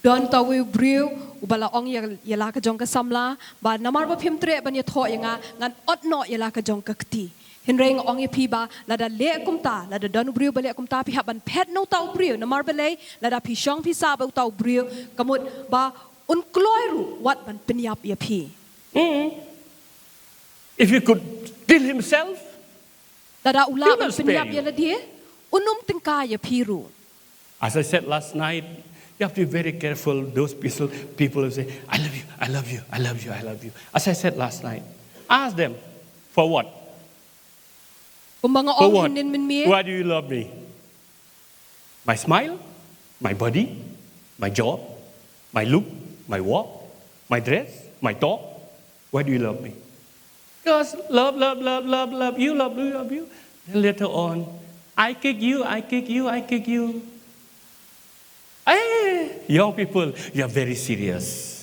Don uta u briew uba la ong ïa, ïa la ka jong ka samla ba namar ba phim treh ban ïathoh ïa nga, ngan ot noh ïa la ka jong ka kti. Hynrei nga ong ïa phi ba lada leh kumta, lada don u briew ba leh kumta, phi hap ban phet na uta u briew. Namar balei? Lada phi shong phi sah bad uta u briew, ka mut ba un kloi ruh wat ban pynïap ïa phi. Mm. If he could kill himself, Lada u lah He ban will spare pynïap you. ïa lade, un ym tyngkai ïa phi ruh. As I said last night, you have to be very careful. Those people, people who say, I love you, I love you, I love you, I love you. As I said last night, ask them, for what? Kumba nga For ong what? Hynnin mynmiet. Why do you love me? My smile, my body, my job, my look, my walk, my dress, my talk. Why do you love me? Because love, love, love, love, love, you love, you love, you. Then later on, I kick you, I kick you, I kick you. Hey, young people, you are very serious.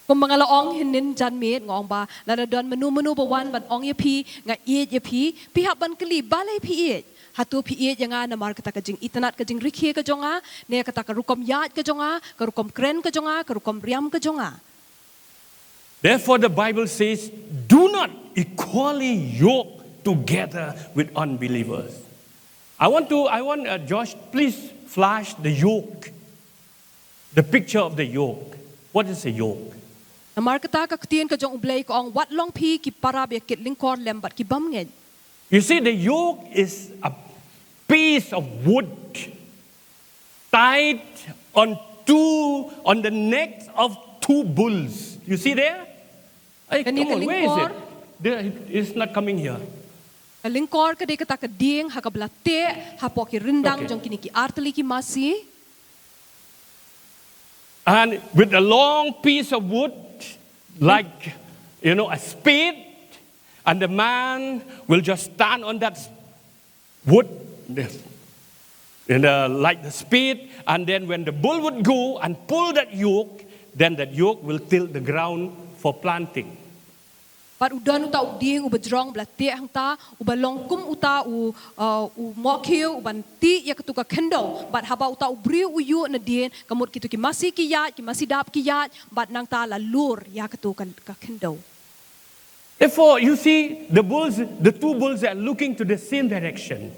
Kumba nga la ong hynnin janmiet, nga ong ba lada don mynno mynno ba wan ban ong ïa phi, nga ïeit ïa phi, phi hap ban kylli balei phi ïeit. Hato phi ïeit ïa nga namar kata ka jingitynnad ka jingrkhie ka jong nga, ne kata ka rukom ïaid ka jong nga, ka rukom kren ka jong nga, ka rukom riam ka jong nga. Therefore, the Bible says, do not equally yoke together with unbelievers. I want to, I want, uh, Josh, please flash the yoke. The picture of the yoke. What is a yoke? Namar kata ka ktien ka jong U Blei ka ong, wat long phi ki para ba ïa kit lyngkor lem bad ki bymngeit. You see, the yoke is a piece of wood tied on two, on the necks of two bulls. You see there? Hey, Kane come ka on, where is it? lyngkor. There, it's not coming here. Ka lyngkor ka dei kata ka dieng ha kaba la teh hapoh ki ryndang Okay. Jong kine ki artylli ki masi. And with a long piece of wood, like, you know, a spade, and the man will just stand on that wood, the, in the, like the spade, and then when the bull would go and pull that yoke, then that yoke will till the ground for planting. Bad u don uta u dieng uba jrong ba la teh hangta, uba long kum uta u, uh, u mohkhiew uban tih ïa katu ka khyndew. Bad haba uta u briew u ïuh nadien, ka mut kitu ki masi ki ïaid, ki masi dap ki ïaid, bad nangta la lur ïa katu ka, ka khyndew. Therefore, you see, the bulls, the two bulls are looking to the same direction.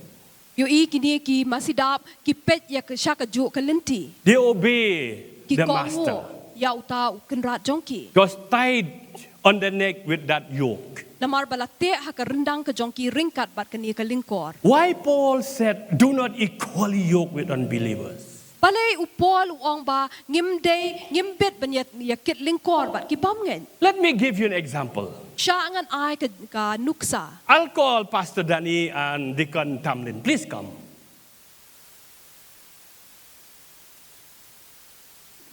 Ïohi kine ki masi dap ki peit ïa ka sha kajuh ka lynti. They obey Ki the kohnguh master. Ïa uta u kynrad jong ki. Because tied on the neck with that yoke. Namar ba la teh ha ka ryndang ka jong ki ryngkat bad kane ka lyngkor. Why Paul said, "Do not equally yoke with unbelievers." Balei u Paul u ong ba ngim dei, ngim bit ban ïa, ïa kit lyngkor bad ki bymngeit? Let me give you an example. Sha ngan ai ka, ka nuksa. I'll call Pastor Danny and Deacon Tamlin. Please come.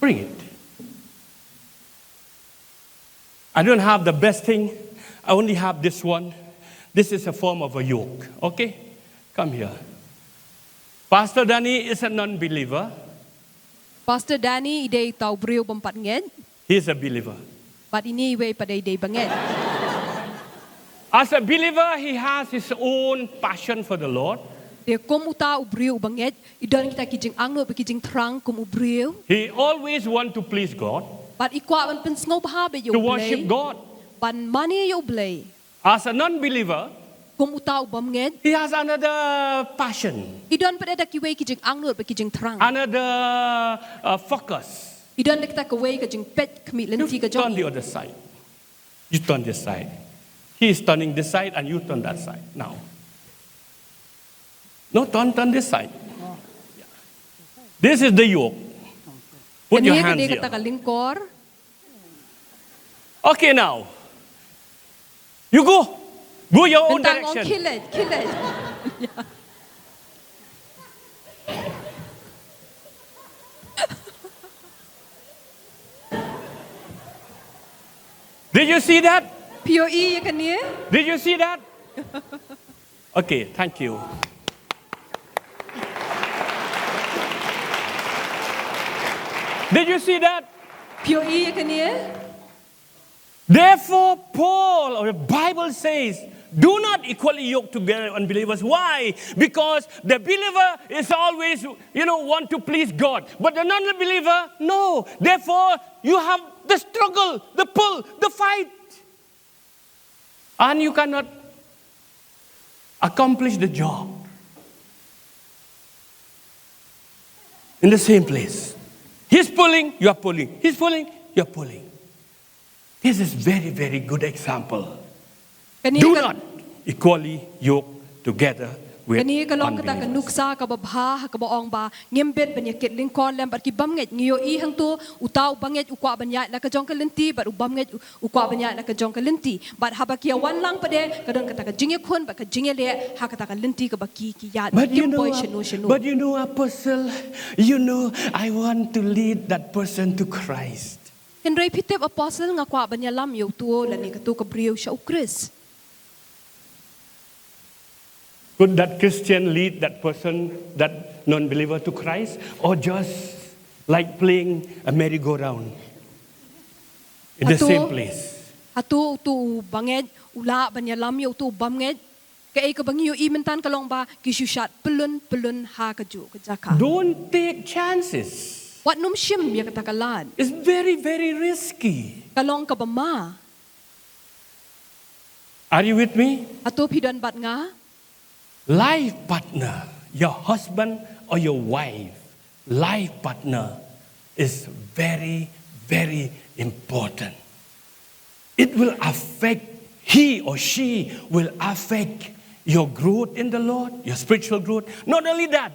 Bring it. I don't have the best thing. I only have this one. This is a form of a yoke. Okay? Come here. Pastor Danny is a non believer. Pastor Danny i dei uta u briew bym pat ngeit. He is a believer. Bad ine iwei pat i dei i bangeit. As a believer, he has his own passion for the Lord. Te kum uta u briew u bangeit, i don kita ki jingangnud bad ki jingthrang kum u briew. He always want to please God, Bad i kwah ban pynsngewbha bad ïa u Blei. To worship God. Ban mane ïa u Blei. As a non-believer, Kum uta u bymngeit, he has another passion, i don pat da kiwei ki jingangnud bad ki jingthrang. Another, uh, focus. I don da kita kawei ka jingpeit khmih lynti ka jong i. You turn the other side. You turn this side. He is turning this side and you turn that side. Now. No, turn, turn this side. This is the yoke. Put your hands here. Kane ka dei kata ka lyngkor. Okay, now. You go. Go your own direction. Bad tang, ong khie leit, khie leit. Did you see that? Phi ïohi ïa kane? Did you see that? Okay, thank you. Did you see that? Phi ïohi ïa kane? Therefore, Paul or the Bible says, "Do not equally yoke together unbelievers." Why? Because the believer is always, you know, want to please God. But the non-believer, no. Therefore, you have the struggle, the pull, the fight. And you cannot accomplish the job in the same place. He's pulling, you are pulling. He's pulling, you are pulling. This is very, very good example. Do not equally yoke together with unbelievers. Kane ka long kata ka nuksa kaba bha, ha kaba ong ba ngim bit ban ïa kit lyngkor lem bad ki bymngeit. Ngi ïohi hangto, uta u bangeit u kwah ban ïaid na ka jong ka lynti, bad u bymngeit u kwah ban ïaid na ka jong ka lynti. Bad haba ki ïa wan lang pat de, ka don kata ka jingïakhun bad ka jingïaleh ha kata ka lynti kaba ki, ki ïaid. Kim poi shano shano. But you know, Apostle, you know, I want to lead that person to Christ. Hynrei phi tip, Apostle, nga kwah ban ïalam ïa uto lane kato ka briew sha u Khrist. Could that Christian lead that person, that non-believer, to Christ, or just like playing a merry-go-round in the same place? Hato, hato uto u bangeit u lah ban ïalam ïa uto u bymngeit? Kaei kaba ngi ïohi mynta ka long ba ki shu shad pyllun pyllun ha kajuh ka jaka. Don't take chances. Wat nym shim ïa kata ka lad. It's very, very risky. Ka long kaba ma. Are you with me? Hato phi don bad nga? Life partner, your husband or your wife, life partner is very, very important. It will affect, he or she will affect your growth in the Lord, your spiritual growth. Not only that,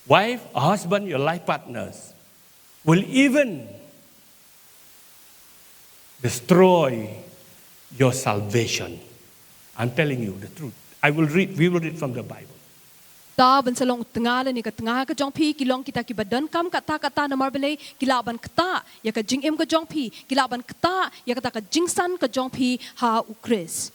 wife or husband, your life partners, will even destroy your salvation. I'm telling you the truth. I will read, we will read from the Bible. Te ban sa long u tnga lane ka tnga ka jong phi, ki long kita kiba donkam katta katta namar balei, ki lah ban ktah ïa ka jingim ka jong phi, ki lah ban ktah ïa kata ka jingsan ka jong phi ha u Khrist.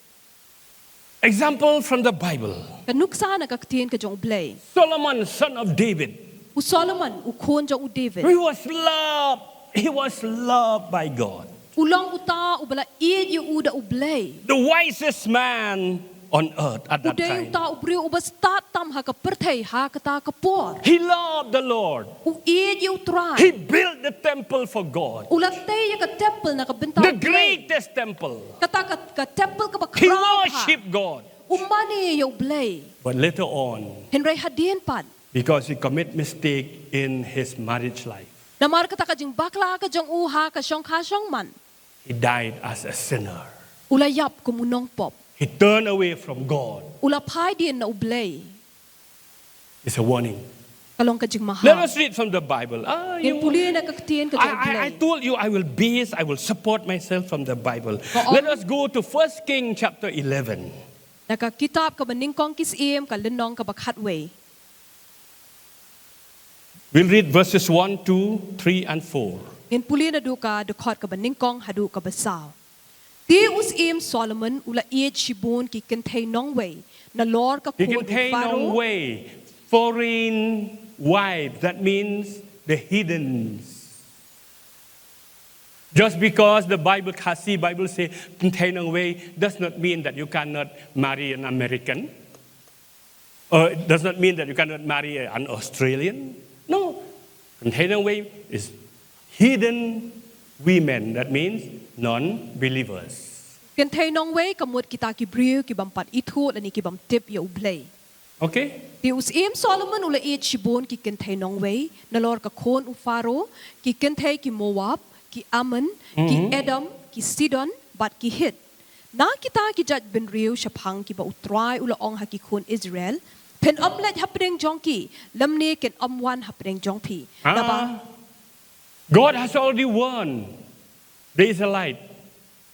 Example from the Bible. Ka nuksa na ka ktien ka jong U Blei. Solomon, son of David. U Solomon, u khun jong u David. He was loved, he was loved by God. U long uta uba la ïeit ïa u da U Blei. The wisest man on earth at U that dei time. uta u briew uba stad tam ha ka pyrthei ha kata ka por. He loved the Lord. U ïeit ïa U Trai. He built the temple for God. U la tei ïa ka temple na ka bynta The U Blei. Greatest temple. Kata ka, ka temple kaba He khraw bha. Worshipped God. U mane ïa U Blei. But later on, Hynrei hadien pat, because he commit mistake in his marriage life, namar kata ka jingbakla ka jong u ha ka shongkha shongman, he died as a sinner. U la ïap kum u nongpop. He turned away from God. U la phai dien na U Blei. It's a warning. Ka long ka jingmaham. Let us read from the Bible. Ah, Ngin you- pule na ka ktien ka I, jong U I, I Blei. Told you I will base, I will support myself from the Bible. Ka ong- Let us go to First King chapter eleven. Na ka kitab kaba nyngkong Ki Syiem ka lynnong kaba khatwei. We'll read verses one, two, three, and four. Ngin pule naduh ka dkhot kaba nyngkong haduh kaba saw. Te u Syiem Solomon u la ïeit shibun ki kynthei nongwei nalor ka Ki khun u kynthei Pharaoh. Nongwei, foreign wives, that means the heathens. Just because the Bible, Khasi Bible say kynthei nongwei, does not mean that you cannot marry an American. Or it does not mean that you cannot marry an Australian. No. Kynthei nongwei is heathen women, that means non-believers. Kynthei nongwei ka mut kita ki briew ki bym pat ithuh lane ki bym tip ïa U Blei. Okay? Te u Syiem Solomon u la ïeit shibun ki kynthei nongwei nalor ka khun u Pharaoh, ki kynthei ki Moab, ki Ammon, ki Mhm. Edom, ki Sidon bad ki Hit. Na kita ki jait bynriew shaphang kiba U Trai u la ong ha ki khun Israel, phin ym leit hapdeng jong ki, lymne kin ym wan hapdeng jong phi. Ah. Naba God has already warned the Israelite.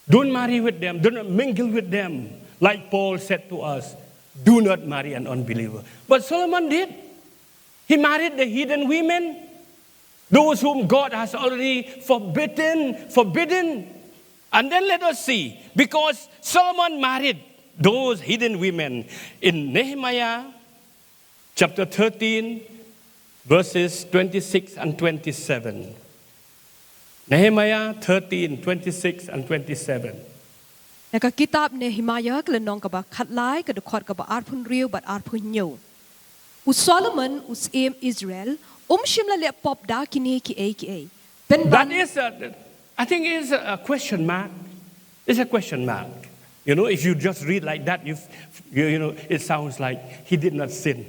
Don't marry with them. Do not mingle with them. Like Paul said to us, do not marry an unbeliever. But Solomon did. He married the heathen women, those whom God has already forbidden, forbidden. And then let us see, because Solomon married those heathen women in Nehemiah chapter thirteen, verses twenty-six and twenty-seven. Nehemiah thirteen, twenty-six and twenty-seven. Na ka kitab Nehemiah ka lynnong kaba khatlai, ka dkhot kaba arphew hynriew bad arphew hynñiew. U Solomon u Syiem Israel um shym la leh pop da kine kiei kiei. Pynban That is, a, I think, is a question mark. It's a question mark. You know, if you just read like that, you, you, you know, it sounds like he did not sin.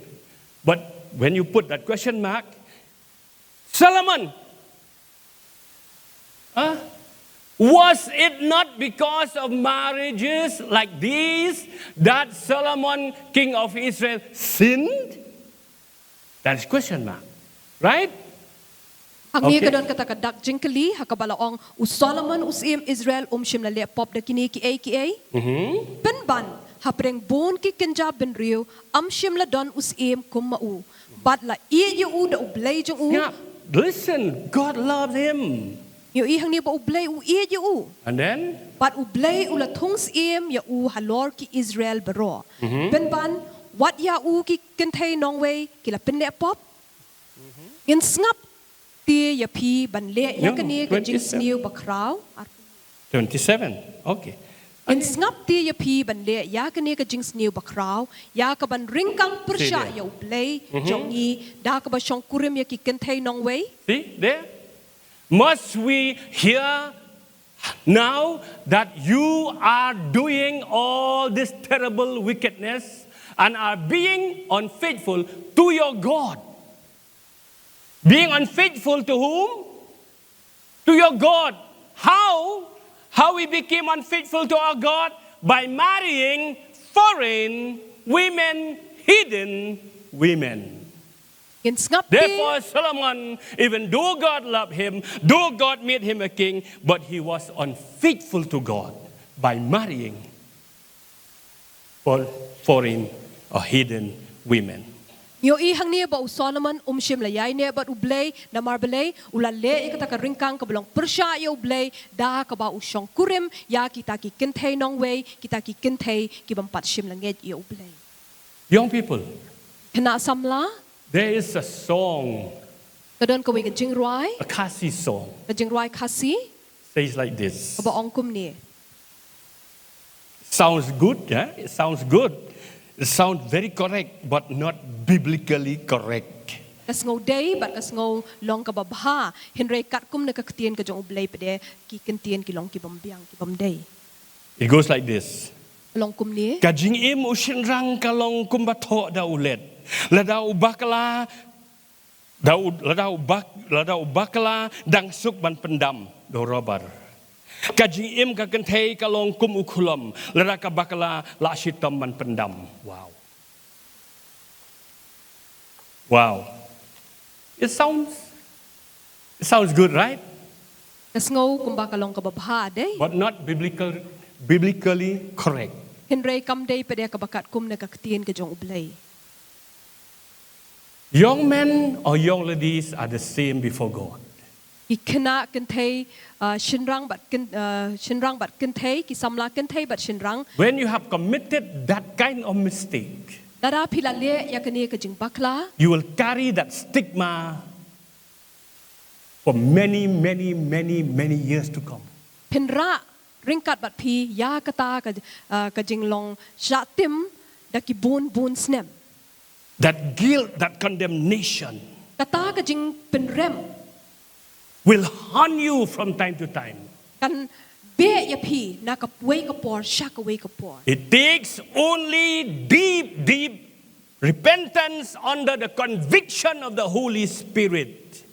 But when you put that question mark, Solomon, huh? Was it not because of marriages like these that Solomon, king of Israel, sinned? That is question mark, right? Hangne Okay. ka don kata ka dak jingkylli ha kaba la ong u Solomon u Syiem Israel um shym la leh pop da kine kiei kiei. Mhm. Pynban hapdeng bun ki kynja bynriew um shym la don u syiem kum ma u. Bad la ïeit ïa u da U Blei jong u. Yeah, listen, God loved him. Ïohi hangne ba U Blei u ïeit ïa u. And then, Bad U Blei u la thung syiem ïa u halor ki Israel baroh. Mhm. Pynban wat ïa u ki kynthei nongwei ki la pynleh pop. Ngin sngap te ïa phi ban leh ïa No, kane ka twenty-seven. Jingsniew bakhraw. Twenty-seven. Okay. Ngin sngap te ïa phi ban leh ïa kane ka jingsniew bakhraw, ïa kaban ryngkang pyrshah See there. ïa U Blei Mhm. jong ngi da kaba shongkurim ïa ki kynthei nongwei. See there? Must we hear now that you are doing all this terrible wickedness and are being unfaithful to your God? Being unfaithful to whom? To your God. How? How we became unfaithful to our God? By marrying foreign women, heathen women. Ngin sngap te. Therefore, Solomon, even though God loved him, though God made him a king, but he was unfaithful to God by marrying for foreign or heathen women. Ïohi hangne ba u Solomon um shym la ïaineh bad U Blei, namar balei, u la leh ïa kata ka ryngkang kaba long pyrshah ïa U Blei da kaba u shongkurim ïa kita ki kynthei nongwei, kita ki kynthei ki bym pat shym la ngeit ïa U Blei. Young people, Khynnah samla, there is a song, ka don kawei ka jingrwai, a Khasi song. Ka jingrwai Khasi. says like this. Kaba ong kumne. Sounds good, yeah? It sounds good. It sounds very correct, but not biblically correct. Ka sngew dei bad ka sngew long kaba bha, hynrei katkum na ka ktien ka jong U Blei pat de ki kyntien ki long ki bym biang, ki bym dei. It goes like this. Ka long kumne. Ka jingim u shynrang ka long kumba thoh da u led. Lada u bakla, da u, lada u bak, lada u bakla dang suk ban pyndam da u rubber. Ka jingim ka kynthei ka long kum u khulom, lada ka bakla la shitom ban pyndam. Wow. Wow. It sounds, it sounds good, right? Ka sngew kumba ka long kaba bha dei. But not biblical, biblically correct. Hynrei kam dei pat de kaba katkum na ka ktien ka jong U Blei. Young men or young ladies are the same before God. Ki khynnah kynthei, uh, shynrang bad kyn, uh, shynrang bad kynthei, ki samla kynthei bad shynrang. When you have committed that kind of mistake, Lada phi la leh ïa kane ka jingbakla, you will carry that stigma for many, many, many, many years to come. Phin rah ryngkat bad phi ïa kata ka, uh, ka jinglong shah tim da ki bun bun snem. That guilt, that condemnation Kata ka jingpynrem will haunt you from time to time. Kan beh ïa phi na kawei ka por sha kawei ka por. It takes only deep, deep repentance under the conviction of the Holy Spirit.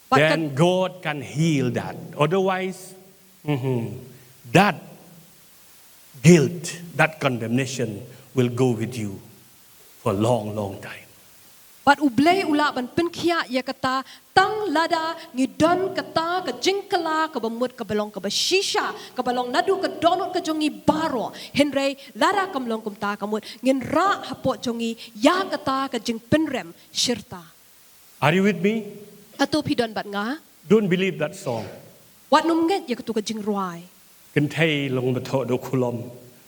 Bad Then God can heal that. Otherwise, mhm, that guilt, that condemnation will go with you for a long, long time. Bad U Blei u lah ban pynkhiah ïa kata tang lada ngi don kata ka jingkylla kaba mut kaba long kaba shisha, kaba long naduh ka dohnud ka jong ngi baroh. Hynrei lada kam long kumta ka mut, ngin rah hapoh jong ngi ïa kata ka jingpynrem shirta. Are you with me? Hato phi don bad nga? Don't believe that song. Wat nym ngeit ïa katu ka jingrwai. Kynthei long ba thoh da u khulom,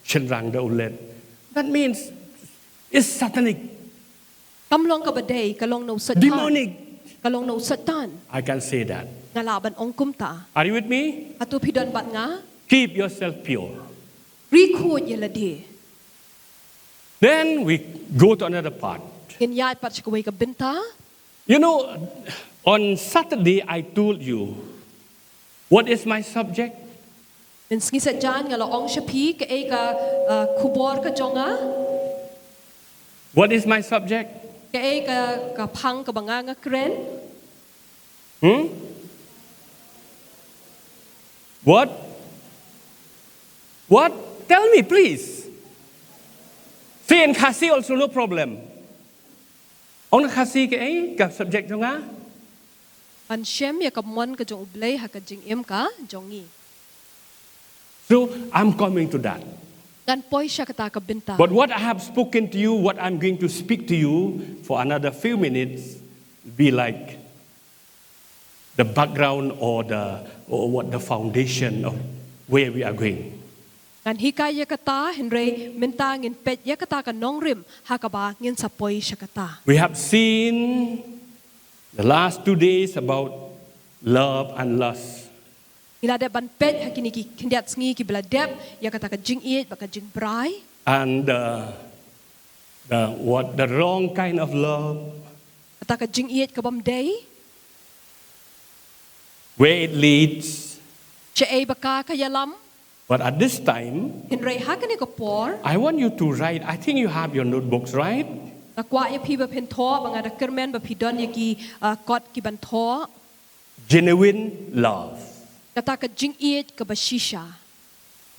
shynrang da u led. That means it's satanic, Kam long kaba dei, ka long na u Soitan. Demonic. Ka long na u Soitan. I can say that. Nga lah ban ong kumta. Are you with me? Hato phi don bad nga? Keep yourself pure. Ri khuid ïa lade. Then we go to another part. Ngin ïaid pat sha kawei ka bynta. You know, on Saturday I told you, what is my subject? Mynsngi Saitjaiñ nga la ong sha phi kaei ka, uh, khubor ka jong nga. What is my subject? Kaei ka, ka phang kaba nga nga kren. Hmm? What? What? Tell me, please. Say in Khasi also, no problem. Ong Khasi kaei ka subject jong nga? Ban shem ïa ka mon ka jong U Blei ha ka jingim ka jong ngi. So I'm coming to that. Ngan poi sha kata ka bynta. But what I have spoken to you, what I'm going to speak to you for another few minutes, be like the background or the, or what, the foundation of where we are going. Ngan hikai ïa kata, hynrei mynta ngin peit ïa kata ka nongrim ha kaba ngin sa poi sha kata. We have seen the last two days about love and lust. Ngi la dep ban peit ha kine ki khyndiat sngi kiba la dep ïa kata ka jingïeit bad ka jingbrai. And uh, the, what, the wrong kind of love, Kata ka jingïeit ka bym dei. Where it leads. Shaei ba ka ka ïalam. But at this time, Hynrei ha kane ka por, I want you to write. I think you have your notebooks, right? nga kwah ïa phi ba phin thoh, ba nga da kyrmen ba phi don ïa ki, uh, kot ki ban thoh. Genuine love. Kata ka jingïeit kaba shisha.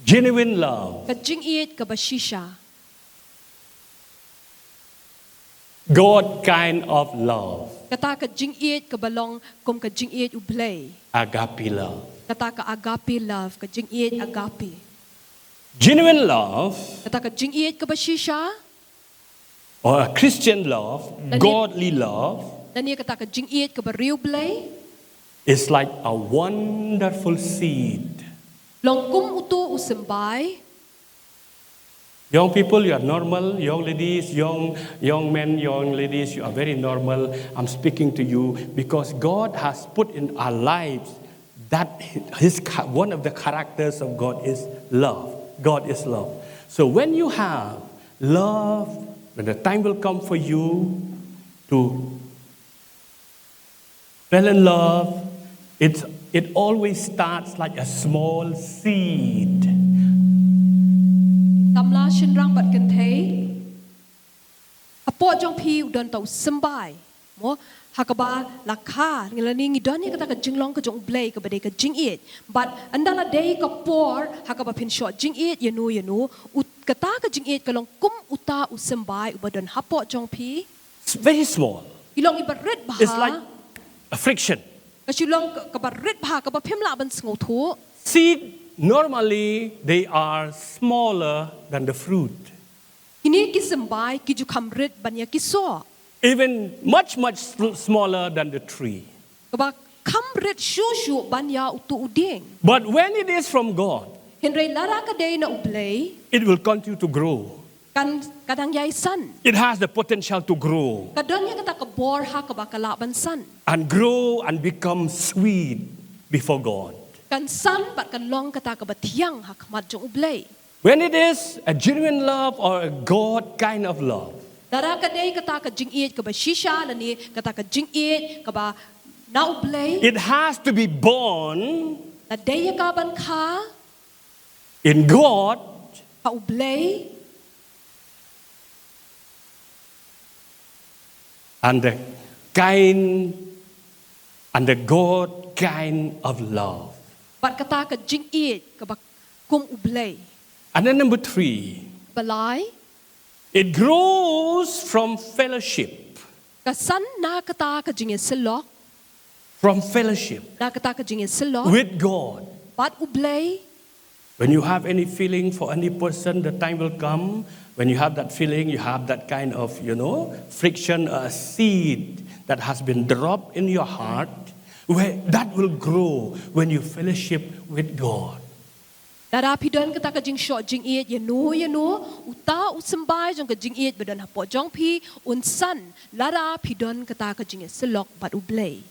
Genuine love. Ka jingïeit kaba shisha. God kind of love. Kata ka jingïeit kaba long kum ka jingïeit U Blei. Agape love. Kata ka agape love, ka jingïeit agape. Genuine love, Kata ka jingïeit kaba shisha. Or a Christian love, Lane- godly love, Lane kata ka jingïeit kaba riewblei. Is like a wonderful seed. Long kum uto u symbai. Young people, you are normal. Young ladies, young, young men, young ladies, you are very normal. I'm speaking to you because God has put in our lives That his cha- one of the characters of God is love. God is love. So when you have love, when the time will come for you to fall in love, it's, it always starts like a small seed. Samla shynrang bad kynthei. Hapoh jong phi u don tau symbai. Mo, ha kaba la kha, ngi la ni ngi don ïa kata ka jinglong ka jong U Blei kaba dei ka jingïeit. Bad ynda la dei ka por, ha kaba phin shoh jingïeit ïa no ïa no, u, kata ka jingïeit ka long kum uta u symbai uba don hapoh jong phi. It's very small. I long iba rit bha. It's like a friction. Ka shu long ka, kaba rit bha, kaba phim lah ban sngewthuh. Seed, normally, they are smaller than the fruit. Kine ki symbai ki ju kham rit ban ïa ki soh. Even much, much sl- smaller than the tree. Kaba kham rit shuh shuh ban ïa utu u dieng. But when it is from God, Hynrei lada ka dei na U Blei, it will continue to grow. kan, ka dang ïai san. It has the potential to grow Ka don ïa kata ka bor ha kaba ka lah ban san. and grow and become sweet before God. Kan san bad kan long kata kaba thiang ha khmat jong U Blei. When it is a genuine love or a God kind of love, Lada ka dei kata ka jingïeit kaba shisha lane kata ka jingïeit kaba na U Blei. It has to be born La dei ïa ka ban kha in God ha U Blei. and the kind and the God kind of love. Bad kata ka jingïeit kaba kum U Blei. And then number three, Ba lai, it grows from fellowship. ka san na kata ka jingïasyllok, From fellowship na kata ka jingïasyllok with God. Bad U Blei. When you have any feeling for any person, the time will come when you have that feeling, you have that kind of, you know, friction, a seed that has been dropped in your heart, where that will grow when you fellowship with God. Lada phi don kata ka jingshoh jingïeit ïa no ïa no, uta u symbai jong ka jingïeit ba don hapoh jong phi un san lada phi don kata ka jingïasyllok bad U Blei.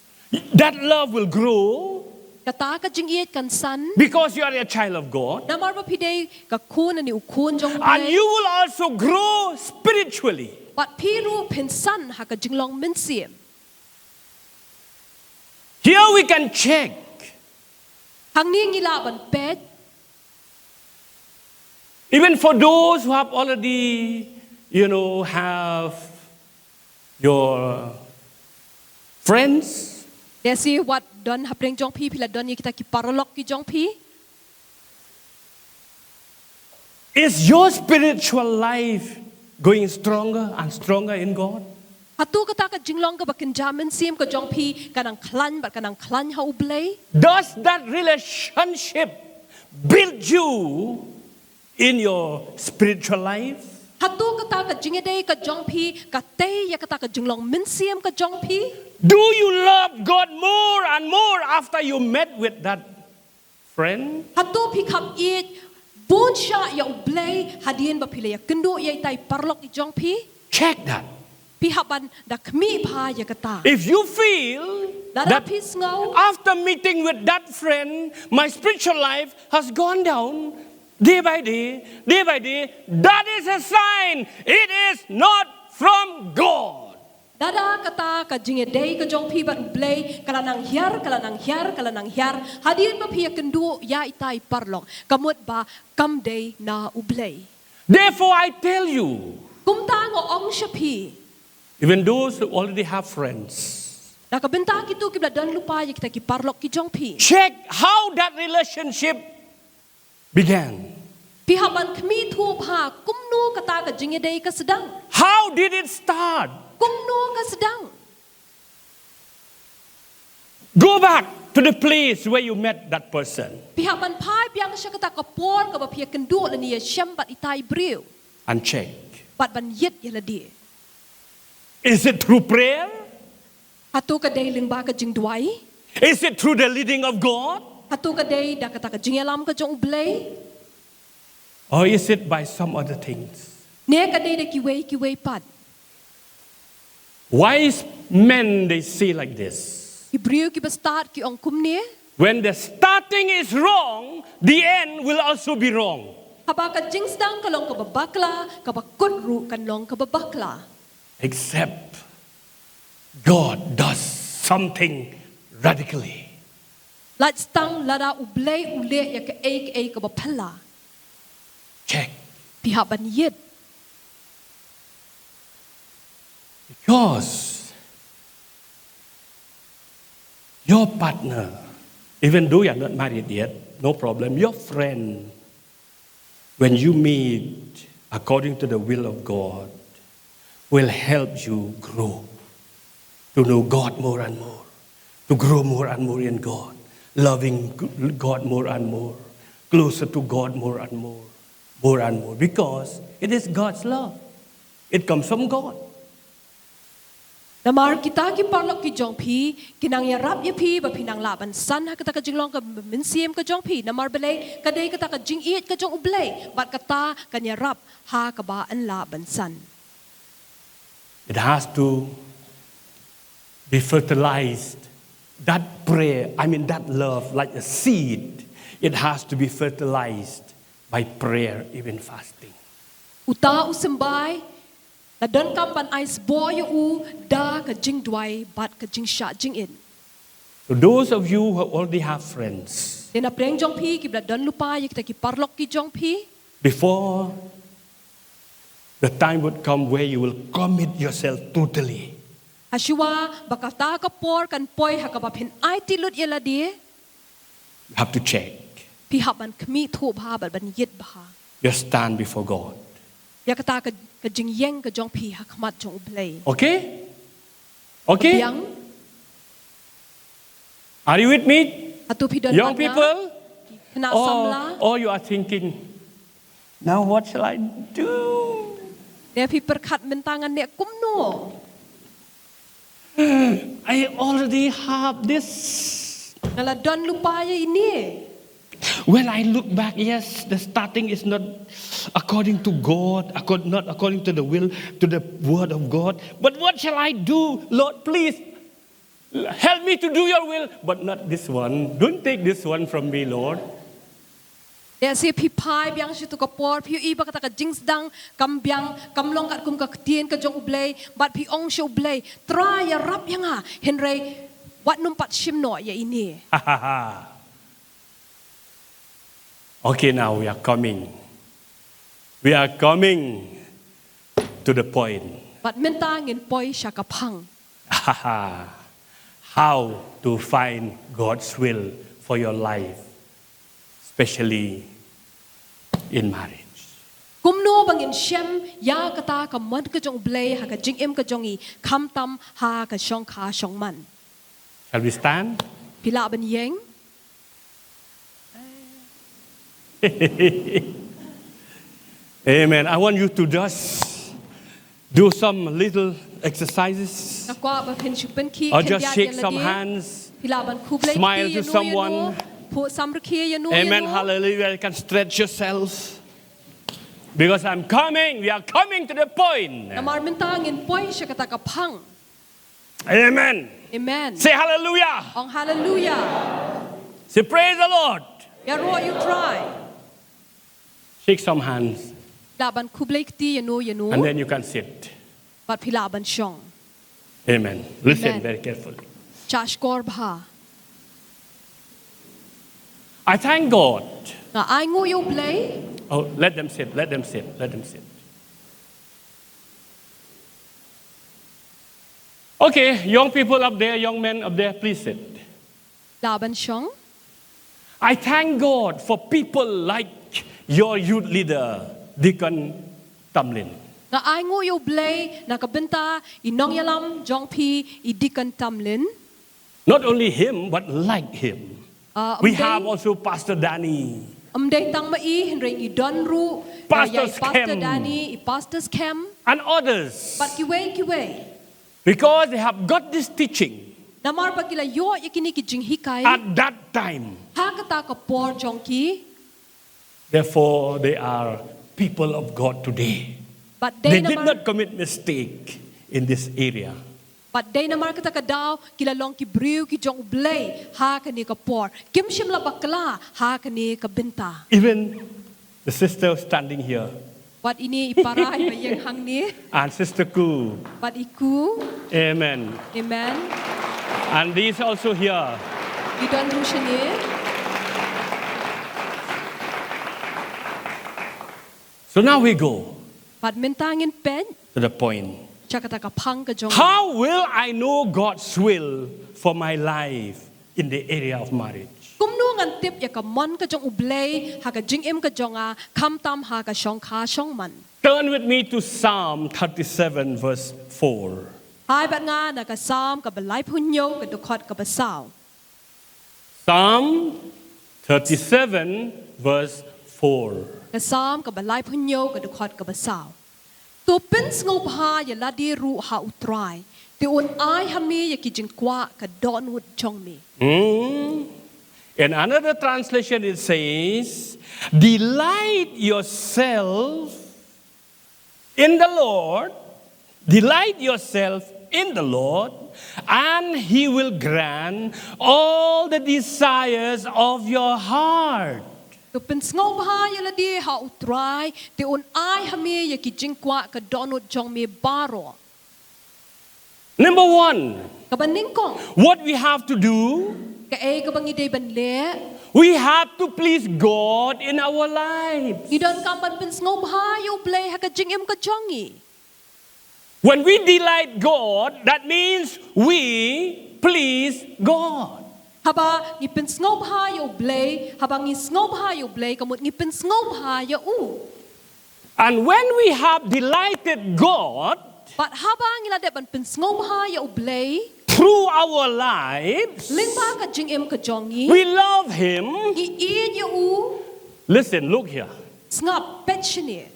That love will grow Kata ka jingïeit kan san because you are a child of God. Namar ba phi dei ka khun ne u khun jong U And Blei. You will also grow spiritually. Bad phi ruh phin san ha ka jinglong mynsiem. Here we can check. Hangne ngi lah ban peit. Even for those who have already, you know, have your friends. Lehse wat don hapdeng jong phi phi la don ïa kita ki paralok ki jong phi. Is your spiritual life going stronger and stronger in God? Hato kata ka jinglong kaba kynja mynsiem ka jong phi ka nang khlaiñ bad ka nang khlaiñ ha U Blei? Does that relationship build you in your spiritual life? Hato kata ka jingïadei ka jong phi ka tei ïa kata ka jinglong mynsiem ka jong phi? Do you love God more and more after you met with that friend? Hato phi kham ïeit bun shah ïa U Blei hadien ba phi la ïakynduh ïa ita i paralok i jong phi? Check that. Phi hap ban da khmih bha ïa kata. If you feel Lada that phi sngew after meeting with that friend, my spiritual life has gone down day by day, day by day, that is a sign it is not from God. Lada kata ka jingïadei ka jong phi bad U Blei ka la nang hiar, ka la nang hiar, ka la nang hiar. Hadien ba phi ïakynduh ïa ita i paralok ka mut ba kam dei na U Blei. Therefore, I tell you, Kumta nga ong sha phi, even those who already have friends, na ka bynta kito kiba la don lypa ïa kita ki paralok ki jong phi, check how that relationship began. phi hap ban khmih thuh bha kumno kata ka jingïadei ka sdang. How did it start? Kumno ka sdang. Go back to the place where you met that person Phi hap ban phai biang sha kata ka por kaba phi ïakynduh lane ïashem bad ita i briew and check. bad ban ïit ïa lade. Is it through prayer? Hato ka dei lyngba ka jingduwai? Is it through the leading of God? Hato ka dei da kata ka jingïalam ka jong U Blei? Or is it by some other things? Ne ka dei da kiwei kiwei pat? Wise men, they say like this. Ki briew kiba stad ki ong kumne. When the starting is wrong, the end will also be wrong. Haba ka jingsdang ka long kaba bakla, kaba kut ruh kan long kaba bakla. Except God does something radically. Lait tang lada U Blei u leh ïa kaei kaei kaba phylla. Check. Phi hap ban ïit. Because your partner, even though you are not married yet, no problem, your friend, when you meet according to the will of God, will help you grow to know God more and more, to grow more and more in God, loving God more and more, closer to God more and more, more and more, because it is God's love. It comes from God. Namar kita ki paralok ki jong phi, ki nang ïarap ïa phi, ba phin nang lah ban san ha kata ka jinglong kaba mynsiem ka jong phi. Namar balei, ka dei kata ka jingïeit ka jong U Blei, bad kata kan ïarap ha kaba yn lah ban san. It has to be fertilized. That prayer, I mean, that love, like a seed, it has to be fertilized by prayer, even fasting. Uta u symbai, la donkam ban ai sboh ïa u da ka jingduwai bad ka jingshah jingit. So those of you who already have friends, Te na pdeng jong phi, kiba la don lypa ïa kita ki paralok ki jong phi. Before the time would come where you will commit yourself totally. Hashwa ba kata ka por kan poi ha kaba phin aiti lut ïa lade. You have to check. Phi hap ban khmih thuh bha, bad ban ïit bha. Your stand before God. Ïa kata ka, ka jingïeng ka jong phi ha khmat jong U Blei. Okay? Okay? Biang. Are you with me? Hato phi don Young bad nga? People? Ki khynnah Or, samla. Or you are thinking, now what shall I do? Lada phi pyrkhat mynta ngan leh kumno? I already have this. Nga la don lypa ïa ine. When I look back, yes, the starting is not according to God, accord-, not according to the will, to the word of God. But what shall I do? Lord, please help me to do your will, but not this one. Don't take this one from me, Lord. Lehse phi phai biang sha katu ka por, phi ïohi ba kata ka jingsdang kam biang, kam long katkum ka ktien ka jong U Blei, bad phi ong sha U Blei, Trai, ïarap ïa nga, hynrei wat nym pat shim noh ïa ine. Okay, now we are coming. We are coming to the point. Bad mynta ngin poi sha ka phang. How to find God's will for your life, especially in marriage. Kumno ba ngin shem ïa kata ka mon ka jong U Blei ha ka jingim ka jong ngi, khamtam ha ka shongkha shongman. Shall we stand? Phi lah ban ïeng? Amen. I want you to just do some little exercises. Nga kwah ba phin shu pynkhih, Or khyndiat just shake ïa some lade. Hands. Phi lah ban khublei Smile kti to ïa no ïa someone. No. Phuh samrkhie ïa no ïa Amen. No. Hallelujah. You can stretch yourselves. Because I'm coming. We are coming to the point. Namar mynta ngin poi sha kata ka phang. Amen. Amen. Say hallelujah. Ong hallelujah. Say praise the Lord. Ïaroh ïa U Trai. Shake some hands. Lah ban khublei kti ïa no ïa no. And then you can sit. Bad phi lah ban shong. Amen. Listen Amen. Very carefully. Shahshkor bha. I thank God. Nga ainguh ïa U Blei. Oh, let them sit. Let them sit. Let them sit. Okay, young people up there, young men up there, please sit. Lah ban shong. I thank God for people like your youth leader, Deacon Tamlin. Nga ainguh ïa U Blei na ka bynta i nongïalam jong phi, i Deacon Tamlin. Not only him, but like him. Ah, We ym dei, have also Pastor Danny. Ym dei tang ma i, hynrei ngi don ruh, Pastor ïa i Pastor Skhem. Danny, i Pastor Skhem. And others. Bad kiwei kiwei. Because they have got this teaching. Namar ba ki la ïoh ïa kine ki jinghikai. At that time. Ha kata ka por jong ki. Therefore, they are people of God today. Bad They dei did namar, not commit mistake in this area. Bad dei namar kata ka daw ki la long ki briew ki jong U Blei ha kane ka por. Kim shym la bakla ha kane ka bynta. Even the sister standing here Bad ine i para iba ïeng hangne. and Sister Ku. Bad i Ku. Amen. Amen. And these also here. I don ruh shane. So now we go Bad mynta ngin peit to the point. sha kata ka phang ka jong. How will I know God's will for my life in the area of marriage? Kumno ngan tip ïa ka mon ka jong U Blei ha ka jingim ka jong nga, khamtam ha ka shongkha shongman. Turn with me to Psalm thirty-seven, verse four. Hai bad nga na ka Salm kaba laiphew hynñiew ka dkhot kaba saw. Psalm thirty-seven, verse four. Ka Salm kaba laiphew hynñiew ka dkhot kaba saw. To pynsngewbha ïa lade ruh ha U Trai, te un ai ha me ïa ki jingkwah ka dohnud jong me. Hmm. In another translation, it says, "Delight yourself in the Lord, delight yourself in the Lord, and He will grant all the desires of your heart." To pynsngewbha ïa lade ha U Trai, te un ai ha me ïa ki jingkwah ka dohnud jong me baroh. Number one, Kaba nyngkong, what we have to do, kaei kaba ngi dei ban leh, we have to please God in our lives. ngi donkam ban pynsngewbha ïa U Blei ha ka jingim ka jong ngi. When we delight God, that means we please God. Haba ngi pynsngewbha ïa U Blei, haba ngi sngewbha ïa U Blei, ka mut ngi pynsngewbha ïa u. And when we have delighted God Bad haba ngi la dep ban pynsngewbha ïa U Blei through our lives, lyngba ka jingim ka jong ngi, we love Him. ngi ïeit ïa u. Listen, look here. Sngap, peit shane.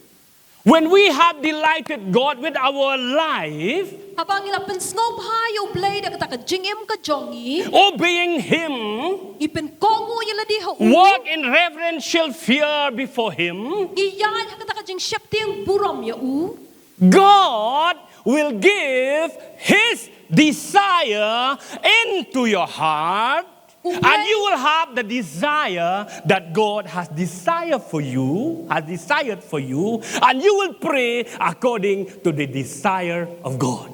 When we have delighted God with our life, Haba ngi la pynsngewbha ïa U Blei da kata ka jingim ka jong ngi, obeying Him, ngi pynkohnguh ïa lade ha u, walk in reverential fear before Him, ngi ïaid ha kata ka jingsheptieng burom ïa u, God will give His desire into your heart, and you will have the desire that God has desired for you, has desired for you, and you will pray according to the desire of God.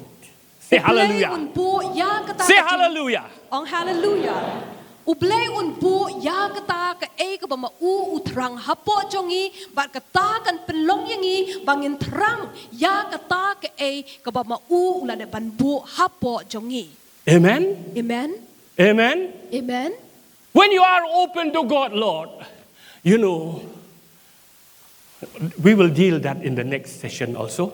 Say U Blei hallelujah. Un buh ïa kata Say ka jing- hallelujah. Ong hallelujah. U Blei un buh ïa kata kaei kaba ma u u thrang hapoh jong ngi, bad kata kan pynlong ïa ngi ba ngin thrang ïa kata kaei kaba ma u u la dep ban buh hapoh jong ngi. Amen. Amen. Amen. Amen. When you are open to God, Lord, you know, we will deal that in the next session also.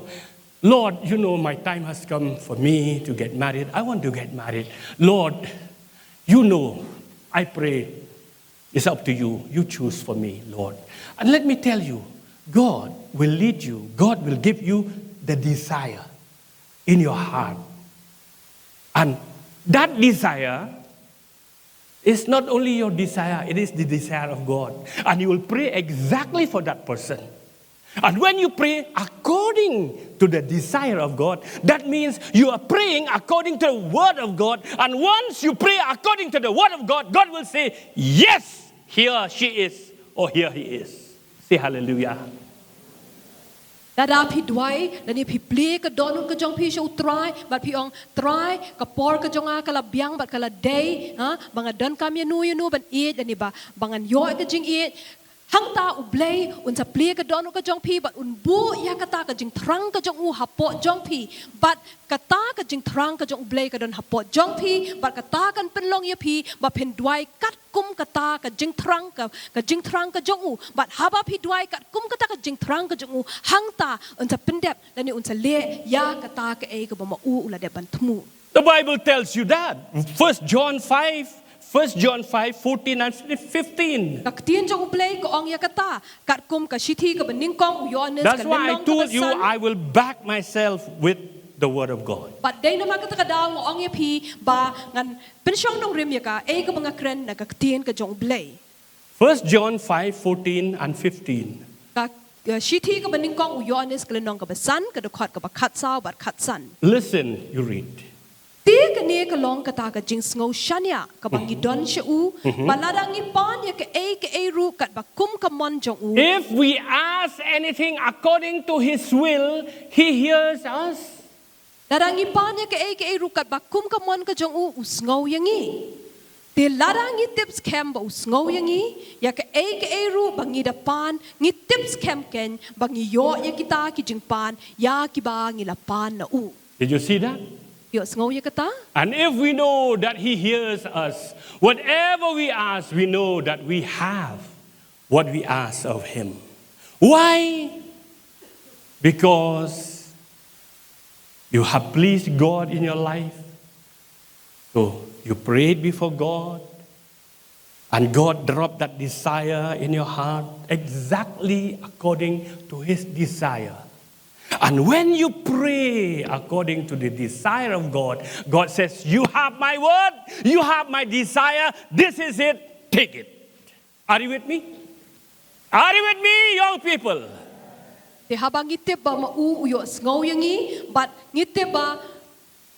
Lord, you know, my time has come for me to get married. I want to get married. Lord, you know, I pray, it's up to you. You choose for me, Lord. And let me tell you, God will lead you. God will give you the desire in your heart. And that desire is not only your desire, it is the desire of God. And you will pray exactly for that person. And when you pray according to the desire of God, that means you are praying according to the word of God. And once you pray according to the word of God, God will say, "Yes, here she is, or here he is." Say hallelujah. Lada phi duwai, lane phi plie ka dohnud ka jong phi sha U Trai, bad phi ong, "Trai, ka por ka jong nga ka la biang bad ka la dei, ha, ba nga donkam ïa no ïa no ban ïeit, lane ba, ba ngan ïoh ka jingïeit." Hangta U Blei un sa plie ka dohnud ka jong phi bad un buh ïa kata ka jingthrang ka jong u hapoh jong phi. Bad kata ka jingthrang ka jong U Blei ka don hapoh jong phi, bad kata kan pynlong ïa phi ba phin duwai katkum kata ka jingthrang ka, ka jingthrang ka jong u. Bad haba phi duwai katkum kata ka jingthrang ka jong u, hangta un sa pyndep lane un sa leh ïa kata kaei kaba ma u u la dep ban thmu. The Bible tells you that. First John five, First John five, fourteen and fifteen. Ka ktien jong U Blei ka ong ïa kata, katkum ka shithi kaba nyngkong u Ïoannis, That's ka why I lynnong told kaba you san. I will back myself with the word of God. Bad dei namar kata ka daw nga ong ïa phi ba ngan pynshong nongrim ïa kaei kaba nga kren na ka ktien ka jong U Blei. First John five, fourteen and fifteen. Ka, ka shithi kaba nyngkong u Ïoannis ka lynnong kaba san, ka dkhot kaba khatsaw bad khatsan. Listen, you read. Te kane ka long kata ka jingsngew shaniah kaba ngi don sha u, ba lada ngi pan ïa kaei kaei ruh katba kum ka mon jong u. If we ask anything according to his will, he hears us. Lada ngi pan ïa kaei kaei ruh katba kum ka mon ka jong u, u sngew ïa ngi. Te lada ngi tip skhem ba u sngew ïa ngi, ïa kaei kaei ruh ba ngi da pan, ngi tip skhem keiñ ba ngi ïoh ïa kita ki jingpan ïa kiba ngi la pan na u. Did you see that? Ïoh sngew ïa kata? And if we know that he hears us, whatever we ask, we know that we have what we ask of him. Why? Because you have pleased God in your life. So you prayed before God, and God dropped that desire in your heart exactly according to his desire. And when you pray according to the desire of God, God says, "You have my word, you have my desire, this is it, take it." Are you with me? Are you with me, young people? Te haba ngi tip ba ma u u ïoh sngew ïa ngi, bad ngi tip ba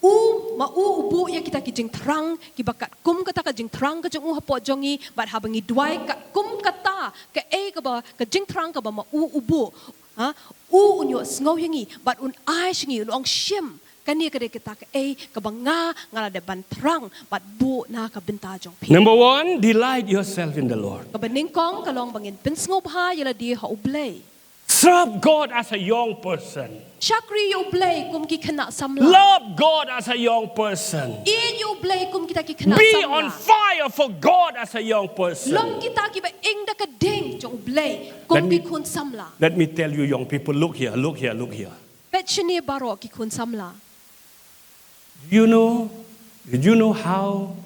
u ma u u buh ïa kita ki jingthrang kiba katkum kata ka jingthrang ka jong u hapoh jong ngi, bad haba ngi duwai katkum kata kaei kaba ka jingthrang kaba ma u u buh, ha, u un ïoh sngew ïa ngi, bad un ai sha ngi, un ong, "Shim, kane ka dei kata kaei kaba nga nga la dep ban thrang bad buh na ka bynta jong phi." Number one, delight yourself in the Lord. Kaba nyngkong ka long ba ngin pynsngewbha ïa lade ha U Blei. Serve God as a young person. Shakri ïa U Blei kum ki khynnah samla. Love God as a young person. Ïeit ïa U Blei kum kita ki khynnah samla. Be on fire for God as a young person. Long kita kiba ing da ka ding jong U Blei kum ki khun samla. Let me tell you, young people, look here, look here, look here. Peit shane baroh ki khun samla. Do you know, did you know how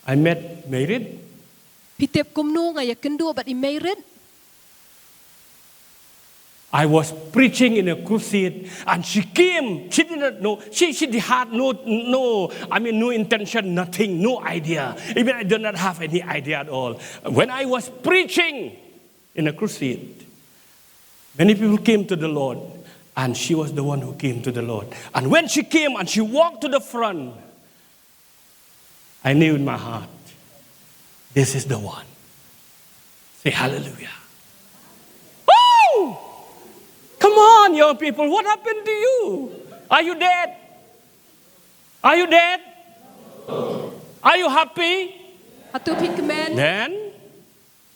I met Mairit? Phi tip kumno nga ïakynduh bad i Mairit? I was preaching in a crusade and she came. She did not know. She, she had no, no, I mean, no intention, nothing, no idea. Even I did not have any idea at all. When I was preaching in a crusade, many people came to the Lord, and she was the one who came to the Lord. And when she came and she walked to the front, I knew in my heart, "This is the one." Say hallelujah. Woo! Come on, young people, what happened to you? Are you dead? Are you dead? Are you happy? Hato phi kmen? Then,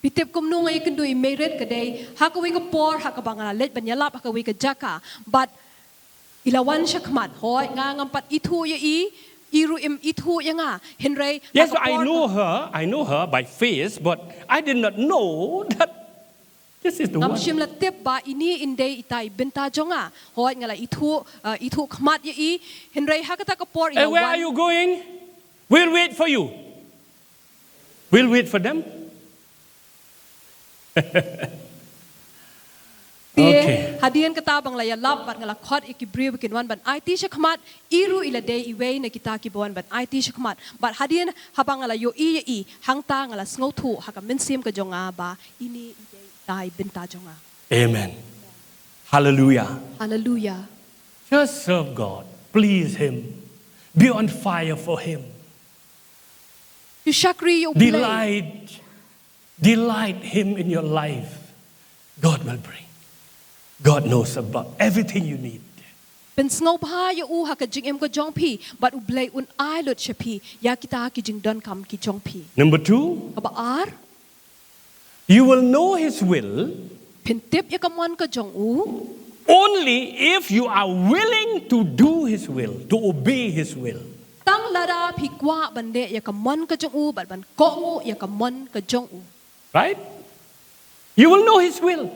phi tip kumno nga ïakynduh i Mairit? Ka dei ha kawei ka por ha kaba nga la leit ban ïalap ha kawei ka jaka, bad i la wan sha khmat. Hooid, nga ngam pat ithuh ïa i, i ruh im ithuh ïa nga. Hynrei ha ka por, yes, I know her, I know her by face, but I did not know that this is the one. Ngam shym la tip ba ine in dei ita i bynta jong nga. Hooid, nga la ithuh, uh, ithuh khmat ïa i. Hynrei ha kata ka por i la wan. Hey, where are you going? We'll wait for you. We'll wait for them. Te, okay, hadien kata ba nga la ïalap bad nga la khot ïa ki briew ba kin wan ban aiti sha khmat, i ruh i la dei iwei na kita kiba wan ban aiti sha khmat. Bad hadien haba nga la ïohi ïa i, hangta nga la sngewthuh ha ka mynsiem ka jong nga ba ine i dei ita i bynta jong nga. Amen. Hallelujah. Hallelujah. Just serve God. Please him. Be on fire for him. To shakri ïa U Blei. Delight, delight him in your life. God will bring. God knows about everything you need. Pynsngewbha ïa u ha ka jingim ka jong phi, bad U Blei un ai lut sha phi ïa kita ki jingdonkam ki jong phi. Number two. Kaba ar. You will know his will. Phin tip ïa ka mon ka jong u. Only if you are willing to do his will, to obey his will. Tang lada phi kwah ban leh ïa ka mon ka jong u, bad ban kohnguh ïa ka mon ka jong u. Right? You will know his will.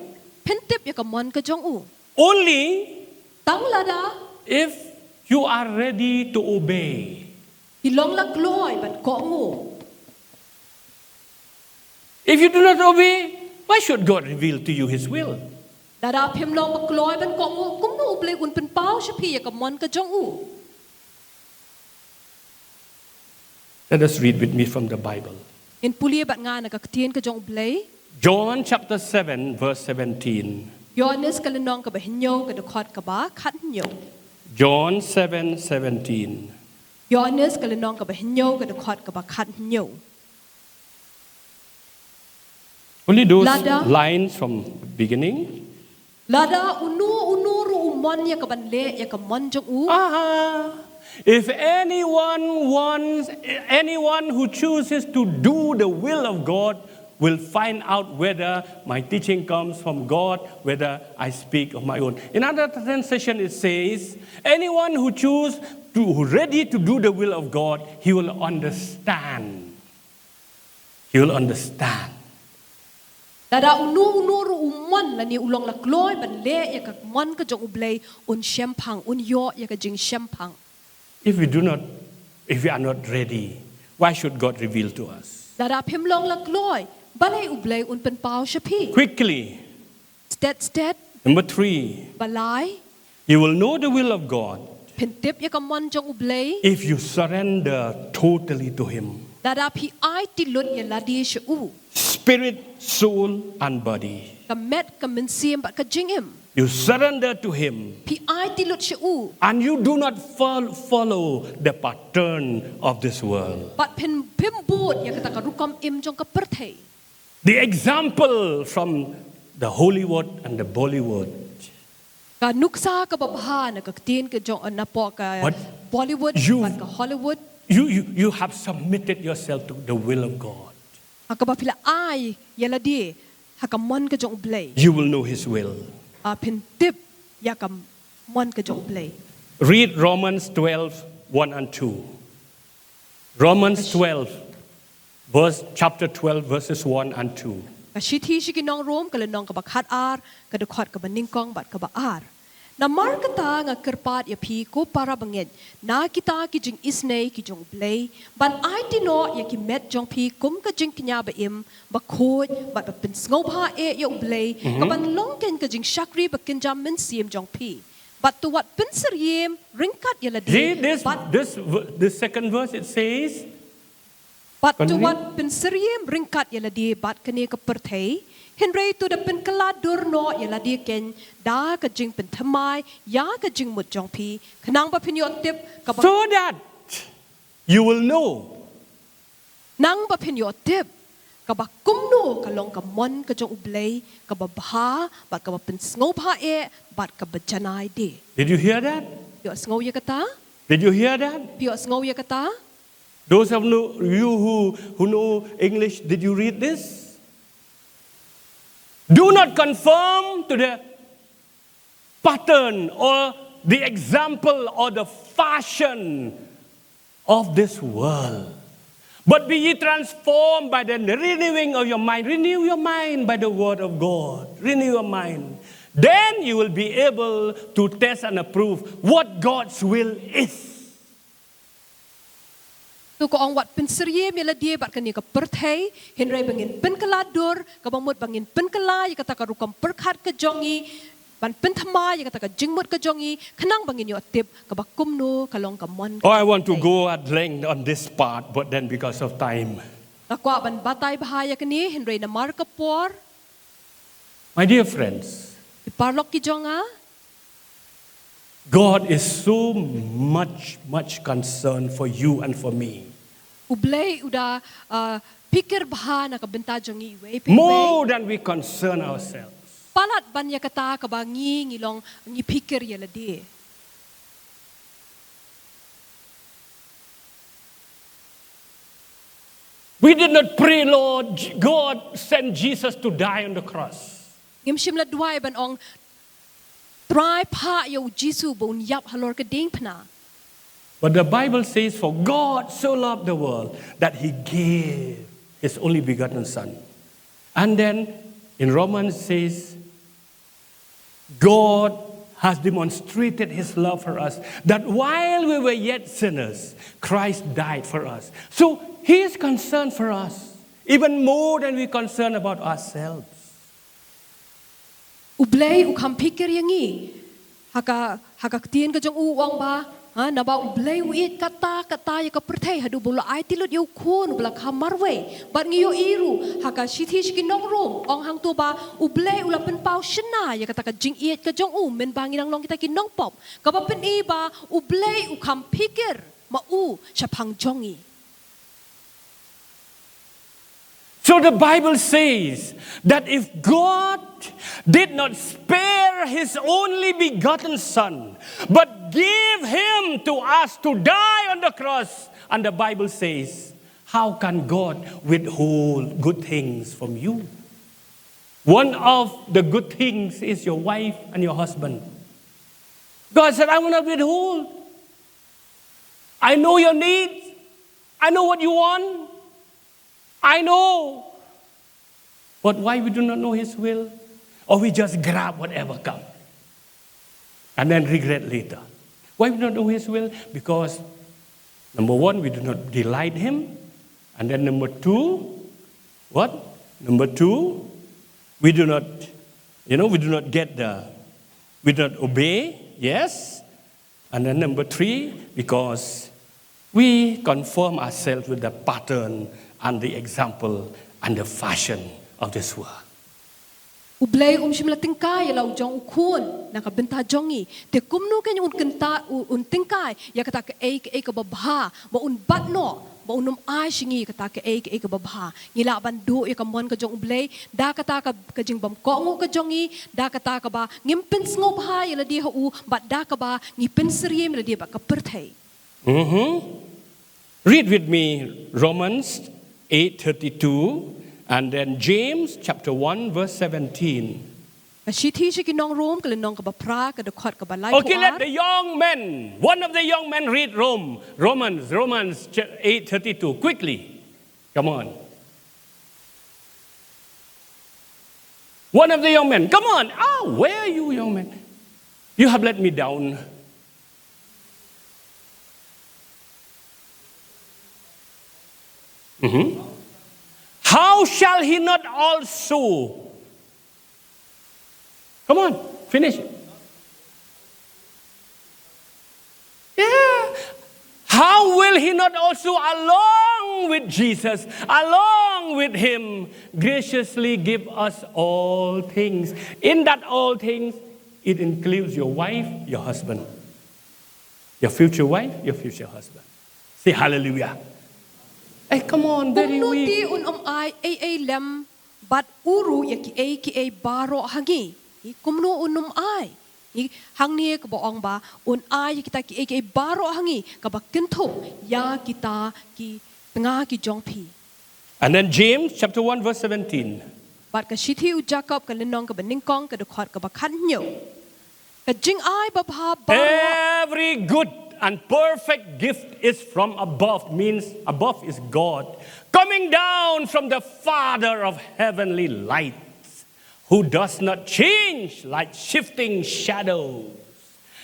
Phin tip ïa ka mon ka jong u. Only, tang lada, if you are ready to obey. Phi long la kloi ban kohnguh. If you do not obey, why should God reveal to you his will? Lada phim long ba kloi ban kohnguh, kumno U Blei un pynpaw sha phi ïa ka mon ka jong u? Let us read with me from the Bible. Ngin pule bad nga na ka ktien ka jong U Blei. John chapter seven, verse seventeen. Ïoannis ka lynnong kaba hynñiew, ka dkhot kaba khathynñiew. John seven seventeen. Ïoannis ka lynnong kaba hynñiew, ka dkhot kaba khathynñiew. Only those Lada- lines from beginning. Lada uno uno ruh u mon ïa ka ban leh ïa ka mon jong u. Ah, if anyone wants, anyone who chooses to do the will of God will find out whether my teaching comes from God, whether I speak of my own. In another translation, it says, anyone who chooses to, who ready to do the will of God, he will understand. He will understand. Lada uno uno ruh u mon lane u long la kloi ban leh ïa ka mon ka jong U Blei, un shemphang, un ïoh ïa ka jingshemphang. If we do not, if we are not ready, why should God reveal to us? Lada phim long la kloi, balei U Blei un pynpaw sha phi? Quickly. Stet stet. Number three. Balai. You will know the will of God. Phin tip ïa ka mon jong U Blei. If you surrender totally to Him. Lada phi aiti lut ïa lade sha u. Spirit, soul, and body. Ka met, ka mynsiem bad ka jingim. You surrender to Him. Phi aiti lut sha u. And you do not fol- follow the pattern of this world. Bad phin phim bud ïa kata ka rukom im jong ka pyrthei. The example from the Hollywood and the Bollywood. Ka nuksa kaba bha na ka ktien ka jong, napoh ka What Bollywood you- bad ka Hollywood. You, you, you have submitted yourself to the will of God. Ha kaba phi la ai ïa lade ha ka mon ka jong U Blei. You will know His will. Ah, phin tip ïa ka mon ka jong U Blei. Read Romans twelve, one and two. Romans twelve, verse, chapter twelve, verses one and two. Ka shithi sha ki nong Rom, ka lynnong kaba khatar, ka dkhot kaba nyngkong bad kaba ar. Namar kata nga kyrpad ïa phi, ko para bangeit, na kita ki jingisynei ki jong U Blei, ban aiti noh ïa ki met jong phi kum ka jingkñia ba im, ba khuid, bad ba pynsngewbha eh ïa U Blei, ka ban long kein ka jingshakri ba kynja mynsiem jong phi. Bad to wat pynsyriem ryngkat ïa lade. See this, Bad this, v- this second verse, it says, Bad to Continue. wat pynsyriem ryngkat ïa lade bad kane ka pyrthei, hynrei to da pynkylla dur noh ïa lade kein da ka jingpynthymmai ïa ka jingmut jong phi, khnang ba phin ïoh tip kaba so that you will know. Khnang ba phin ïoh tip kaba kumno ka long ka mon ka jong U Blei, kaba bha bad kaba pynsngewbha eh bad kaba janai de. Did you hear that? Ïohsngew ïa kata? Did you hear that? Ïohsngew ïa kata? Those of know, you who, who know English, did you read this? Do not conform to the pattern or the example or the fashion of this world. But be ye transformed by the renewing of your mind. Renew your mind by the word of God. Renew your mind. Then you will be able to test and approve what God's will is. To ka ong wat pynsyriem ïa lade bad kane ka pyrthei, hynrei ba ngin pynkylla dur, kaba mut ba ngin pynkylla ïa kata ka rukom pyrkhat ka jong ngi, ban pynthymmai ïa kata ka jingmut ka jong ngi, khnang ba ngin ïoh tip kaba kumno ka long ka mon ka Oh, I want to pyrthei. Go at length on this part, but then because of time. Nga kwah ban batai bha ïa kane, hynrei namar ka por. My dear friends, Ki paralok ki jong nga, God is so much, much concerned for you and for me. U Blei u da, uh, phikir bha na ka bynta jong ngi iwei pa iwei. More than we concern ourselves. Palat ban ïa kata kaba ngi ngi long ngi phikir ïa lade. We did not pray, Lord, God, send Jesus to die on the cross. Ngim shym la duwai ban ong, Trai, phah ïa u Jisu ba un ïap halor ka diengphna. But the Bible says, for God so loved the world that he gave his only begotten Son. And then in Romans it says, God has demonstrated his love for us, that while we were yet sinners, Christ died for us. So he is concerned for us, even more than we concern about ourselves. U Blei u kham phikir ïa ngi. Ha ka, ha ka ktien ka jong u u ong ba, ha, naba U Blei u ïeit katta katta ïa ka pyrthei haduh ba u la aiti lut ïa u khun ba la kha marwei. Bad ngi ïohi ruh ha ka shithi sha ki nong Rom, ong hangto ba U Blei u la pynpaw shynna ïa kata ka jingïeit ka jong u, mynba ngi nang long kita ki nongpop. Kaba pyni ba U Blei u kham phikir ma u shaphang jong ngi. So the Bible says that if God did not spare his only begotten Son, but gave him to us to die on the cross, and the Bible says, how can God withhold good things from you? One of the good things is your wife and your husband. God said, I want to withhold. I know your needs. I know what you want. I know. But why we do not know His will? Or we just grab whatever come and then regret later. Why we do not know His will? Because number one, we do not delight Him. And then number two, what? Number two, we do not, you know, we do not get the, we do not obey. Yes. And then number three, because we conform ourselves with the pattern and the example and the fashion of this world. U Blei um shym la tyngkai ïa la u jong u khun na ka bynta jong ngi. Te kumno kein un kynta u-, un tyngkai ïa kata kaei kaei kaba bha, ba un bat noh, ba un ym ai sha ngi kata kaei kaei kaba bha. Ngi lah ban duh ïa ka mon ka jong u Blei da kata ka, ka jingbymkohnguh ka jong ngi, da kata kaba ngim pynsngewbha ïa lade ha u, bad da kaba ngi pynsyriem ïa lade bad ka pyrthei. Mm-hmm. Read with me Romans eight thirty-two and then James chapter one verse seventeen. Ka shithi sha ki nong Rom ka lynnong kaba phra ka dkhot kaba lai. Okay, let the young men, one of the young men read Rome, Romans, Romans eight thirty-two, quickly. Come on. One of the young men, come on. Ah, where are you, young men? You have let me down. Mm-hmm. How shall he not also? Come on, finish. Yeah. How will he not also, along with Jesus, along with him, graciously give us all things? In that all things, it includes your wife, your husband. Your future wife, your future husband. Say hallelujah. Hey, come on, very weak. Kumno te un ym ai ei ei lem bad u ruh ïa kiei kiei baroh ha ngi? Kumno un ym ai? Hangne kaba ong ba un ai ïa kita kiei kiei baroh ha ngi, kaba kynthup ïa kita ki tnga ki jong phi. And then James chapter one verse seventeen. Bad ka shithi u Jakob ka lynnong kaba nyngkong ka dkhot kaba khathynñiew. Ka jingai babha baroh. Every good and perfect gift is from above, means above is God, coming down from the Father of heavenly lights, who does not change like shifting shadows.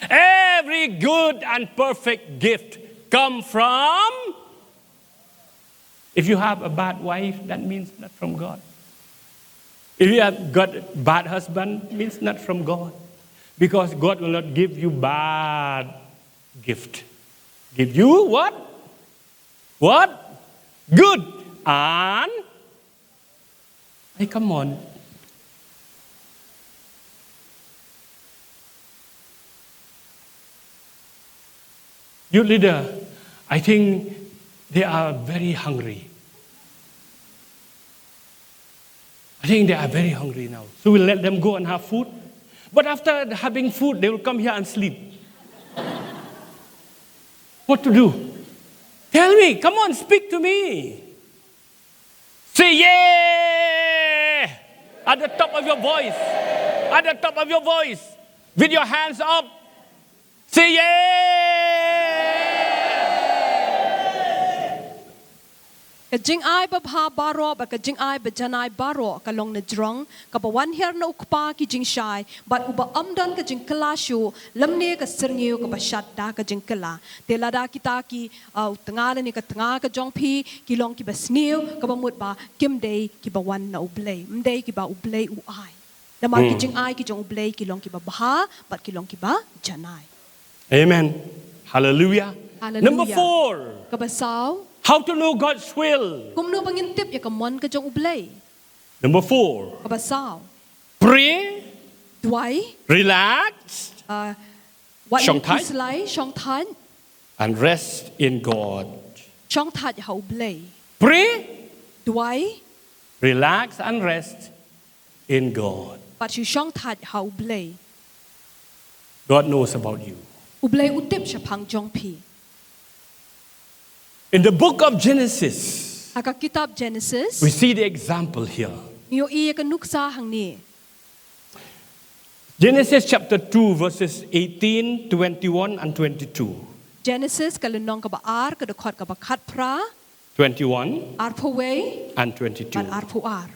Every good and perfect gift come from If you have a bad wife, that means not from God. If you have got bad husband, means not from God. Because God will not give you bad gift. Give you what? What? Good and Hey, come on. Youth leader, I think they are very hungry. I think they are very hungry now. So we'll let them go and have food. But after having food, they will come here and sleep. What to do? Tell me, come on, speak to me. Say yeah! At the top of your voice. At the top of your voice. With your hands up. Say yeah! Ka jingai babha baroh bad ka jingai bajanai baroh ka long na jrong, kaba wan hiar na u Kpa ki jingshai, bad uba ym don ka jingkylla shuh, lymne ka syrngiew kaba shad da ka jingkylla. Te lada kita ki, uh, u tnga lane ka tnga ka jong phi ki long kiba sniew, kaba mut ba kim dei kiba wan na U Blei, ym dei kiba U Blei u ai. Namar ki jingai ki jong U Blei ki long kiba bha bad ki long kiba janai. Amen. Hallelujah. Hallelujah. Number four. Kaba saw. How to know God's will? Kumno ba ngin tip ïa ka mon ka jong U Blei? Number four. Kaba saw. Pray. Duwai. Relax. Uh, wat ïa u slai, shong thait. and rest in God. Shong thait ha U Blei. Pray, Duwai. Relax and rest in God. Bad shu shong thait ha U Blei. God knows about you. U Blei u tip shaphang jong phi. In the book of Genesis, Ha ka kitab Genesis, we see the example here. Ngi ïohi ïa ka nuksa hangne. Genesis chapter two, verses eighteen, twenty-one, and twenty-two. Genesis ka lynnong kaba ar, ka dkhot kaba khatphra, twenty-one arphew wei, and twenty-two. Bad arphew ar.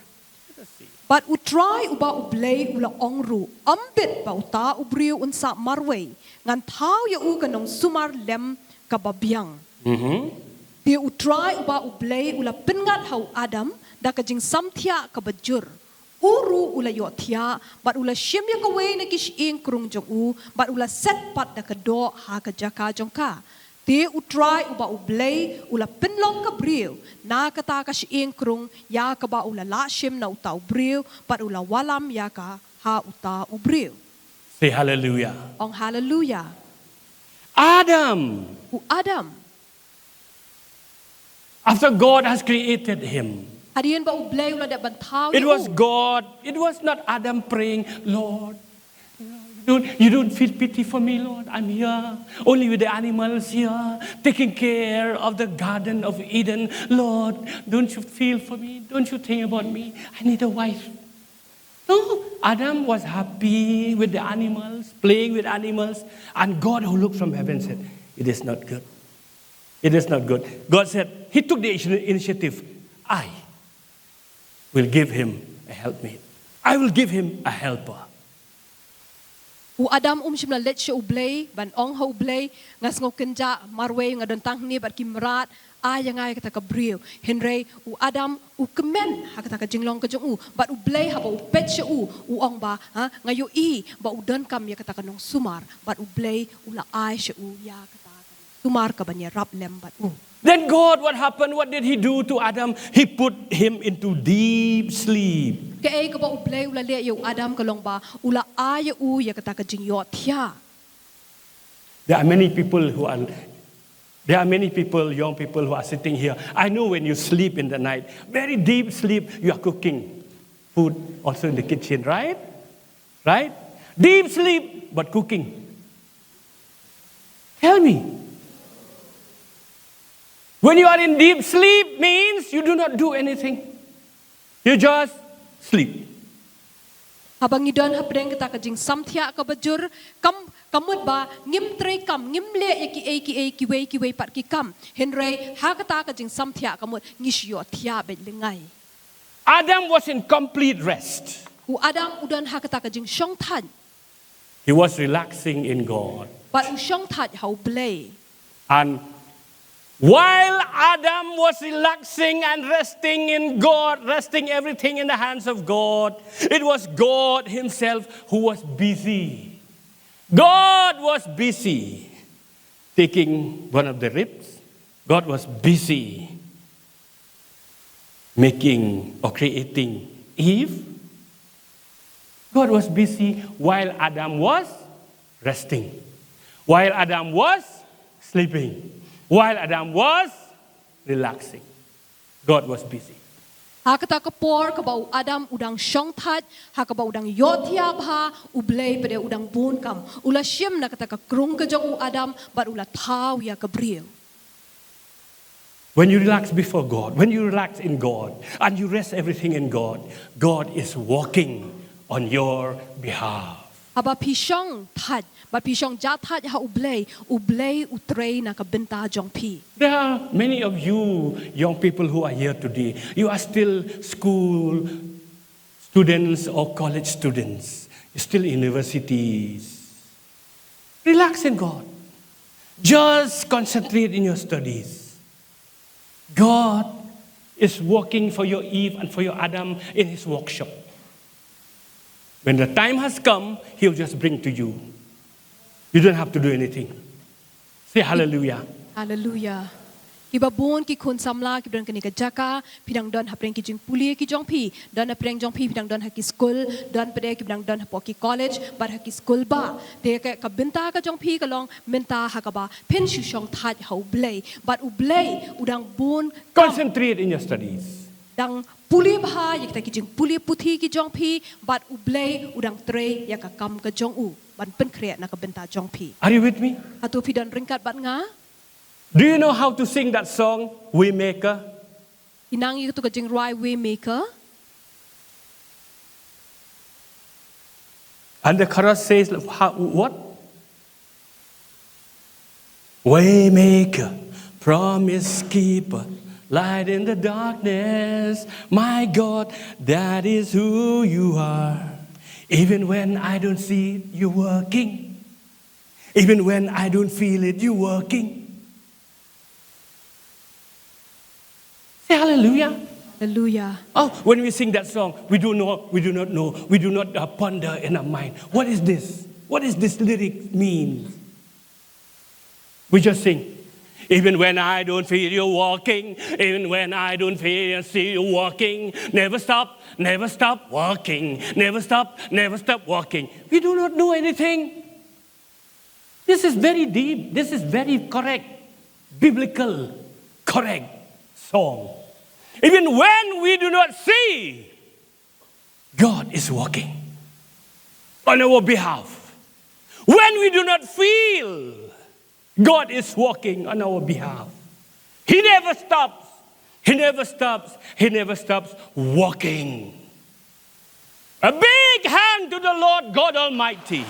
Bad U Trai uba U Blei u la ong ruh, ym bit ba uta u briew un sah marwei, ngan thaw ïa u ka nongsumar lem kaba biang. Mhm. Te U Trai uba U Blei u la pynngat ha u Adam da ka jingsamthiah kaba jur. U ruh u la ïohthiah, bad u la shim ïa kawei na ki shyieng krung jong u, bad u la set pat da ka doh ha ka jaka jong ka. Te U Trai uba U Blei u la pynlong ka briew na kata ka shyieng krung ïa kaba u la lah shim na uta u briew, bad u la wallam ïa ka ha uta u briew. Say hallelujah. Ong haleluya. Adam, U Adam, after God has created him, hadien ba U Blei u la dep ban thaw it ïa was u. God, it was not Adam praying, "Lord, you don't, you don't feel pity for me, Lord. I'm here, only with the animals here, taking care of the Garden of Eden. Lord, don't you feel for me? Don't you think about me? I need a wife." No, Adam was happy with the animals, playing with animals, and God who looked from heaven said, "It is not good. It is not good." God said, He took the initi- initiative. "I will give him a helpmate. I will give him a helper." U Adam um shym la leit sha U Blei ban ong ha U Blei, nga sngewkynjah marwei, nga don tang hangne bad ki mrad, ai ïa nga ïa kata ka briew. Hynrei u Adam u kmen ha kata ka jinglong ka jong u, bad U Blei haba u peit sha u, u ong ba, ha, nga ïohi ba u donkam ïa kata ka nongsumar, bad U Blei u la ai sha u ïa kata ka nongsumar kaban ïarap lem bad u. Then God, what happened? What did he do to Adam? He put him into deep sleep. Kaei kaba U Blei u la leh ïa u Adam ka long ba u la ai ïa u ïa kata ka jingïohthiah. There are many people who are, there are many people, young people who are sitting here. I know when you sleep in the night, very deep sleep, you are cooking food also in the kitchen, right? Right? Deep sleep, but cooking. Tell me. When you are in deep sleep means you do not do anything. You just sleep. Haba ngi don hapdeng kata ka jingsamthiah kaba jur, kam, ka mut ba ngim treikam, ngim leh ïa kiei kiei, kiwei kiwei pat ki kam. Hynrei ha kata ka jingsamthiah ka mut ngi shu ïohthiah beit lyngngai. Adam was in complete rest. U Adam u don ha kata ka jingshongthait. He was relaxing in God. Bad u shongthait ha U Blei. And while Adam was relaxing and resting in God, resting everything in the hands of God, it was God Himself who was busy. God was busy taking one of the ribs. God was busy making or creating Eve. God was busy while Adam was resting, while Adam was sleeping, while Adam was relaxing. God was busy. Ha kata ka por kaba u Adam u dang shongthait, ha kaba u dang ïohthiah bha, U Blei pat u dang bun kam. U la shim na kata ka krung ka jong u Adam, bad u la thaw ïa ka briew. When you relax before God, when you relax in God, and you rest everything in God, God is working on your behalf. Haba phi shongthait, ba phi shong jathait ha U Blei, U Blei u trei na ka bynta jong phi. There are many of you young people who are here today. You are still school students or college students, still universities. Relax in God. Just concentrate in your studies. God is working for your Eve and for your Adam in his workshop. When the time has come, he'll just bring to you. You don't have to do anything. Say hallelujah. Hallelujah. Kiba bun ki khun samla kiba don kane ka jaka, phi dang don hapdeng ki jingpule ki jong phi, don hapdeng jong phi, phi dang don ha ki skul, don pat de kiba dang don hapoh ki college bad ha ki skul bah. Te ka, ka bynta ka jong phi ka long mynta ha kaba phin shu shong thait ha U Blei, bad U Blei u dang bun kam. Concentrate in your studies. Dang pule bha ïa kita ki jingpule puthi ki jong phi, bad U Blei u dang trei ïa ka kam ka jong u ban pynkhreh na ka bynta jong phi. Are you with me? Hato phi don ryngkat bad nga? Do you know how to sing that song, Waymaker? Phi nang ïa katu ka jingrwai Waymaker? And the chorus says, how, what? Waymaker, promise keeper, light in the darkness. My God, that is who you are. Even when I don't see it, you're working. Even when I don't feel it, you're working. Say hallelujah. Hallelujah. Oh, when we sing that song, we do not, we do not know, we do not uh, ponder in our mind. What is this? What is this lyric mean? We just sing. Even when I don't feel you walking, even when I don't feel and see you walking, never stop, never stop walking, never stop, never stop walking. We do not know anything. This is very deep. This is very correct, biblical, correct song. Even when we do not see, God is working on our behalf. When we do not feel, God is working on our behalf. He never stops. He never stops. He never stops working. A big hand to the Lord God Almighty.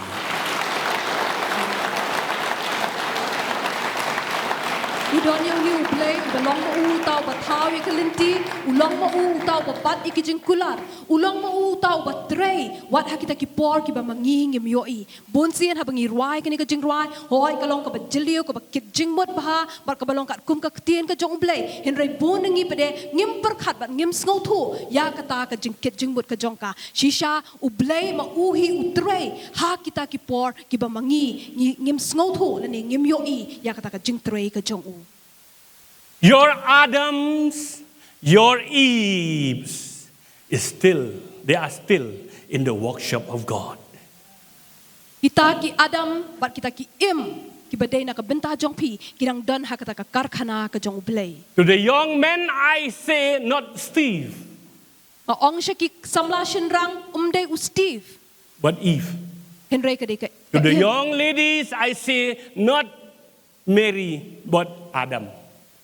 U don ïa u U Blei, u ba long ma u uta u ba thaw ïa ka lynti, u long ma u uta u ba bat ïa ki jingkular, u long ma u uta u ba trei wat ha kita ki por kiba ma ngi ngim ïohi. Bunsien haba ngi rwai kane ka jingrwai, hooid ka long kaba jylliew, kaba kit jingmut bha, bad kaba long katkum ka ktien ka jong U Blei. Hynrei bun na ngi pat de ngim pyrkhat bad ngim sngewthuh ïa kata ka jingkit jingmut ka jong ka. Shisha U Blei ma u hi u trei ha kita ki por kiba ma ngi, ngi ngim sngewthuh lane ngim ïohi ïa kata ka jingtrei ka jong u. Your Adams, your Eves is still, they are still in the workshop of God. Kita ki Adam bad kita ki Im kiba dei na ka bynta jong phi ki dang don ha kata ka karkhana ka jong U Blei. To the young men I say, not Steve. Nga ong sha ki samla shynrang, um dei u Steve. But Eve. Hynrei ka dei ka, to the young ladies I say, not Mary, but Adam.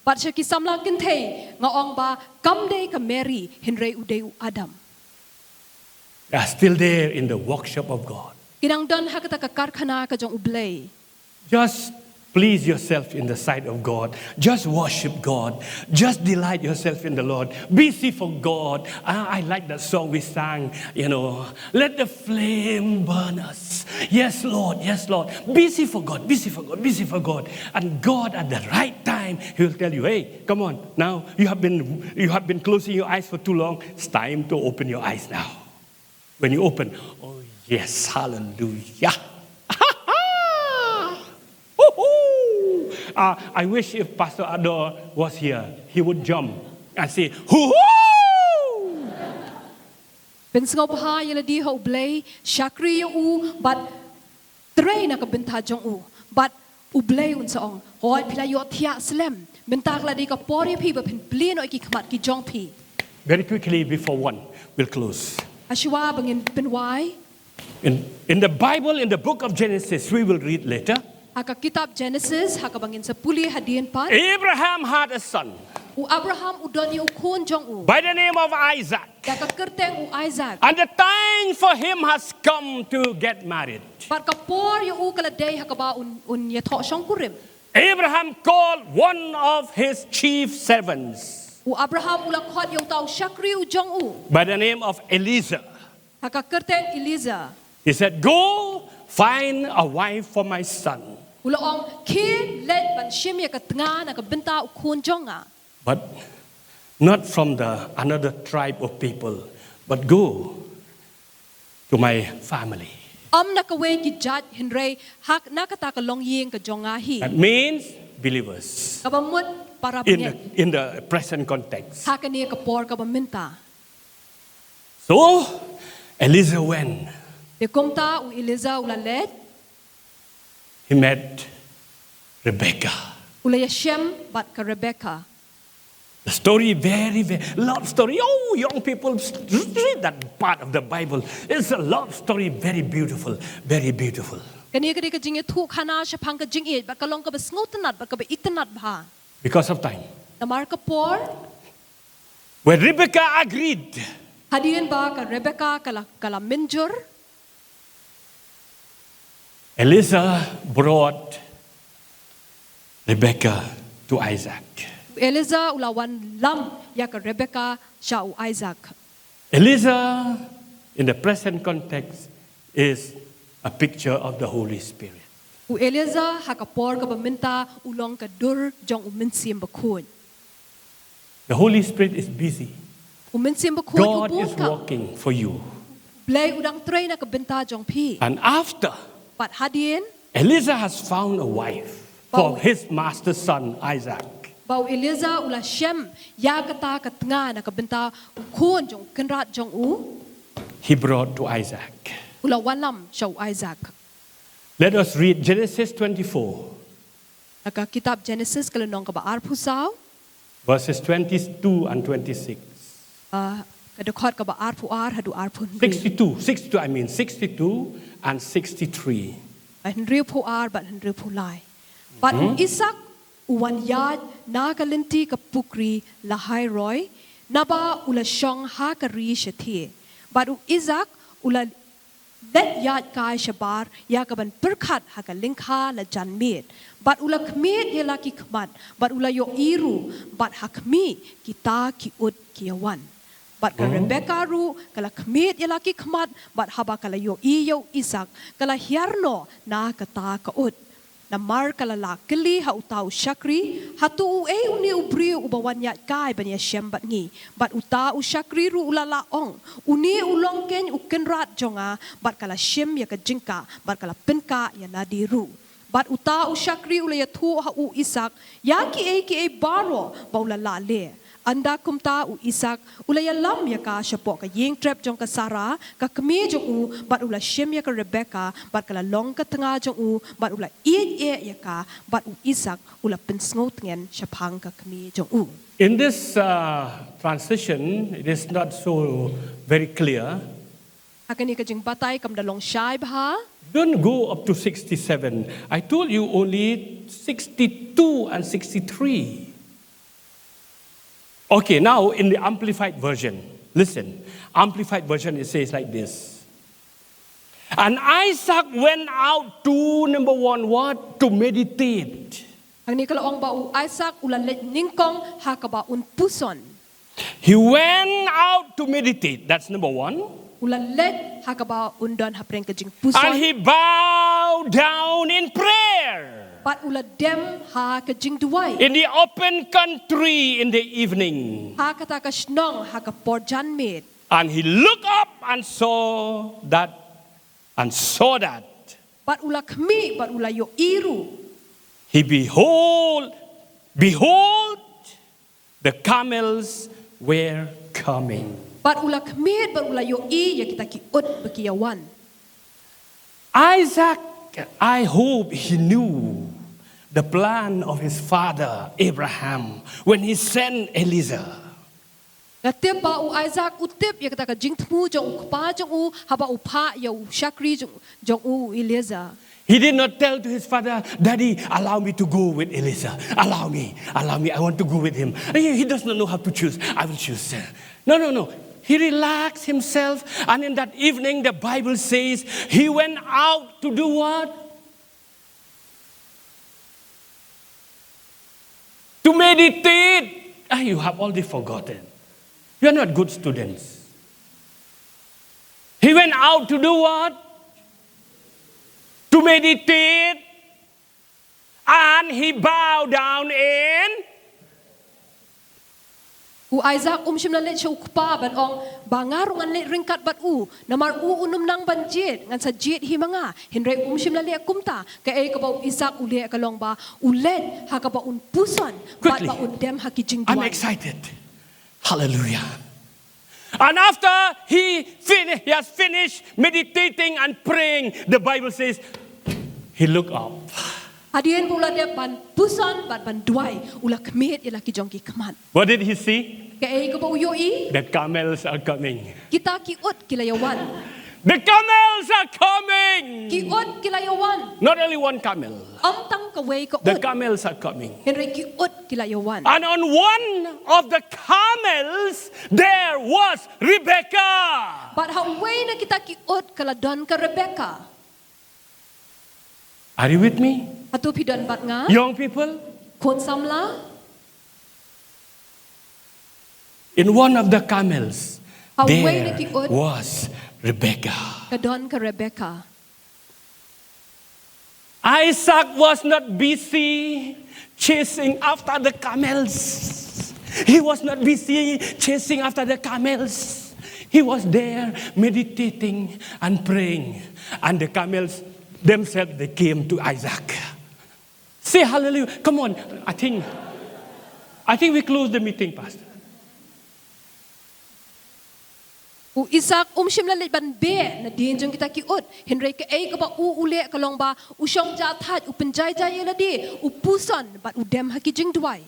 Bad sha ki samla kynthei nga ong ba kam dei ka Mary, hynrei u dei u Adam. They are still there in the workshop of God. Ki dang don ha kata ka karkhana ka jong U Blei. Just please yourself in the sight of God. Just worship God. Just delight yourself in the Lord. Busy for God. Ah, I like that song we sang, you know. Let the flame burn us. Yes, Lord. Yes, Lord. Busy for God. Busy for God. Busy for God. And God at the right time, He will tell you, hey, come on. Now you have been you have been closing your eyes for too long. It's time to open your eyes now. When you open, oh yes, hallelujah. Woohoo! Uh, I wish if Pastor Ador was here, he would jump and say, hoo-hoo! Pynsngewbha ïa lade ha U Blei, shakri ïa u, bad trei na ka bynta jong u, bad U Blei un sa ong, hooid phi la ïohthiah slem, mynta ka la dei ka por ïa phi ba phin plie noh ïa ki khmat ki jong phi. Very quickly before one, we'll close. Hashwa ba ngin pynwai. In, in the Bible, in the book of Genesis, we will read later. Ha ka kitab Genesis, ha kaba ngin sa pule hadien pat. Abraham had a son. U Abraham u don ïa u khun jong u. By the name of Isaac. Da ka kyrteng u Isaac. And the time for him has come to get married. Bad ka por ïa u ka la dei ha kaba un, un ïathoh shongkurim. Abraham called one of his chief servants. U Abraham u la khot ïa uta u shakri u jong u. By the name of Eliezer. Ha ka kyrteng Eliezer. He said, go find a wife for my son. U la ong, khie leit ban shim ïa ka tnga na ka bynta u khun jong nga. But not from the another tribe of people, but go to my family. Ym na kawei ki jait hynrei ha na kata ka longïing ka jong nga hi. That means believers. Kaba mut para bangeit in the present context. Ha kane ka por kaba mynta. So, Elijah went. Te kumta u Elijah u la leit. He met Rebecca. U la ïashem bad ka Rebecca. The story very, very love story. Oh, young people, read that part of the Bible. It's a love story, very beautiful, very beautiful. Kane ka dei ka jingïathuh khana shaphang ka jingïeit bad ka long kaba sngewtynnat bad kaba itynnat bha. Because of time. Namar ka por. When Rebecca agreed. Hadien ba ka Rebecca ka la, ka la mynjur. Elijah brought Rebecca to Isaac. Elijah u la wanlam ïa ka Rebecca sha u Isaac. Elijah, in the present context, is a picture of the Holy Spirit. U Elijah ha ka por kaba mynta u long ka dur jong u Mynsiem Bakhuid. The Holy Spirit is busy. U Mynsiem Bakhuid u bun kam. God is working for you. Blei u dang trei na ka bynta jong phi. And after, bad hadien, Elijah has found a wife for his master's son Isaac. Ba u Elijah u la shem ïa kata ka tnga na ka bynta u khun jong u kynrad jong u. He brought to Isaac. U la wanlam sha u Isaac. Let us read Genesis twenty-four. Na ka kitab Genesis ka lynnong kaba arphew saw. Verses twenty-two and twenty-six. Ah, ka dkhot kaba arphew ar haduh arphew hynriew. Sixty-two, sixty-two, I mean, sixty-two and sixty-three. Ba hynriewphew ar bad hynriewphew lai. Bad u Isaac u wan ïaid na ka lynti ka pukri Lahai-roi, naba u la shong ha ka ri shathie. Bad u Isaac u la leit ïaid kai shabar ïa kaban pyrkhat ha ka lyngkha la janmiet. Bad u la khmied ïa la ki khmat, bad u la ïohi ruh, bad ha khmih kita ki ut ki ïawan. Bad ka Rebecca ruh ka la khmied ïa la ki khmat, bad haba ka la ïohi ïa u Isaac ka la hiar noh na kata ka ut. Namar ka la lah kylli ha uta u shakri, hato uei une u briew uba wan ïaid kai ban ïashem bad ngi? Bad uta u shakri ruh u la lah ong, une u long keiñ u kynrad jong nga. Bad ka la shim ïa ka jingkah bad ka la pynkah ïa lade ruh. Bad uta u shakri u la ïathuh ha u Isaac ïa kiei kiei baroh ba u la lah leh. Ynda kumta u Isaac u la ïalam ïa ka shapoh ka ïing trep jong ka Sarah, ka kmie jong u, bad u la shim ïa ka Rebecca, bad ka la long ka tnga jong u, bad u la ïeit eh ïa ka, bad u Isaac u la pynsngewtngen shaphang ka kmie jong u. In this uh, transition, it is not so very clear. Ha kane ka jingbatai kam da long shai bha. Don't go up to sixty-seven. I told you only sixty-two and sixty-three. Okay, now in the Amplified Version, listen. Amplified Version, it says like this. And Isaac went out to, number one, what? To meditate. Hangne ka la ong ba u Isaac u la leit nyngkong ha kaba un puson. He went out to meditate. That's number one. U la leit ha kaba un don hapdeng ka jingpuson. And he bowed down in prayer. Bad u la dem ha ka jingduwai. In the open country in the evening. Ha kata ka shnong ha ka por janmiet. And he looked up and saw that, and saw that. Bad u la khmih, bad u la ïohi ruh. He behold, behold, the camels were coming. Bad u la khmih, bad u la ïohi ïa kita ki ut ba ki ïawan. Isaac, I hope he knew the plan of his father Abraham when he sent Eliezer. Nga tip ba u Isaac u tip ïa kata ka jingthmu jong u kpa jong u haba u phah ïa u shakri jong, jong u, u Eliezer. He did not tell to his father, "Daddy, allow me to go with Eliezer. Allow me, allow me, I want to go with him." He, he does not know how to choose. "I will choose." No, no, no. He relaxed himself, and in that evening, the Bible says, he went out to do what? To meditate. Ah, you have already forgotten. You are not good students. He went out to do what? To meditate. And he bowed down in. U Isaac um shym la leit sha u kpa ban ong ba nga ruh ngan leit ryngkat bad u, namar u un ym nang ban jied, ngan sa jied hi ma nga. Hynrei um shym la leh kumta, kaei kaba u Isaac u leh ka long ba u leit ha kaba un puson bad Quickly. Ba un dem ha ki jingduwai. I'm excited. Hallelujah. And after he, fin- he has finished meditating and praying, the Bible says, he looked up. Hadien ba u la dep ban puson bad ban duwai, u la khmied ïa la ki jong ki khmat. What did he see? Kaei kaba u ïohi? The camels are coming. Kita ki ut ki la ïa wan. The camels are coming. Ki ut ki la ïa wan. Not only one camel. Ym tang kawei ka ut. The camels are coming. Hynrei ki ut ki la ïa wan. And on one of the camels there was Rebecca. Bad ha uwei na kita ki ut ka la don ka Rebecca. Are you with me? Hato phi don bad nga? Young people, khun samla. In one of the camels, ha uwei na ki ut, there was Rebecca. Ka don ka Rebecca. Isaac was not busy chasing after the camels. He was not busy chasing after the camels. He was there meditating and praying. And the camels themselves, they came to Isaac. Say hallelujah. Come on. I think, I think we close the meeting, Pastor. U Isaac um shym la leit ban beh nadien jong kita ki ut. Hynrei kaei kaba u u leh ka long ba u shong jahthait, u pynjai jai ïa lade, u puson bad u dem ha ki jingduwai.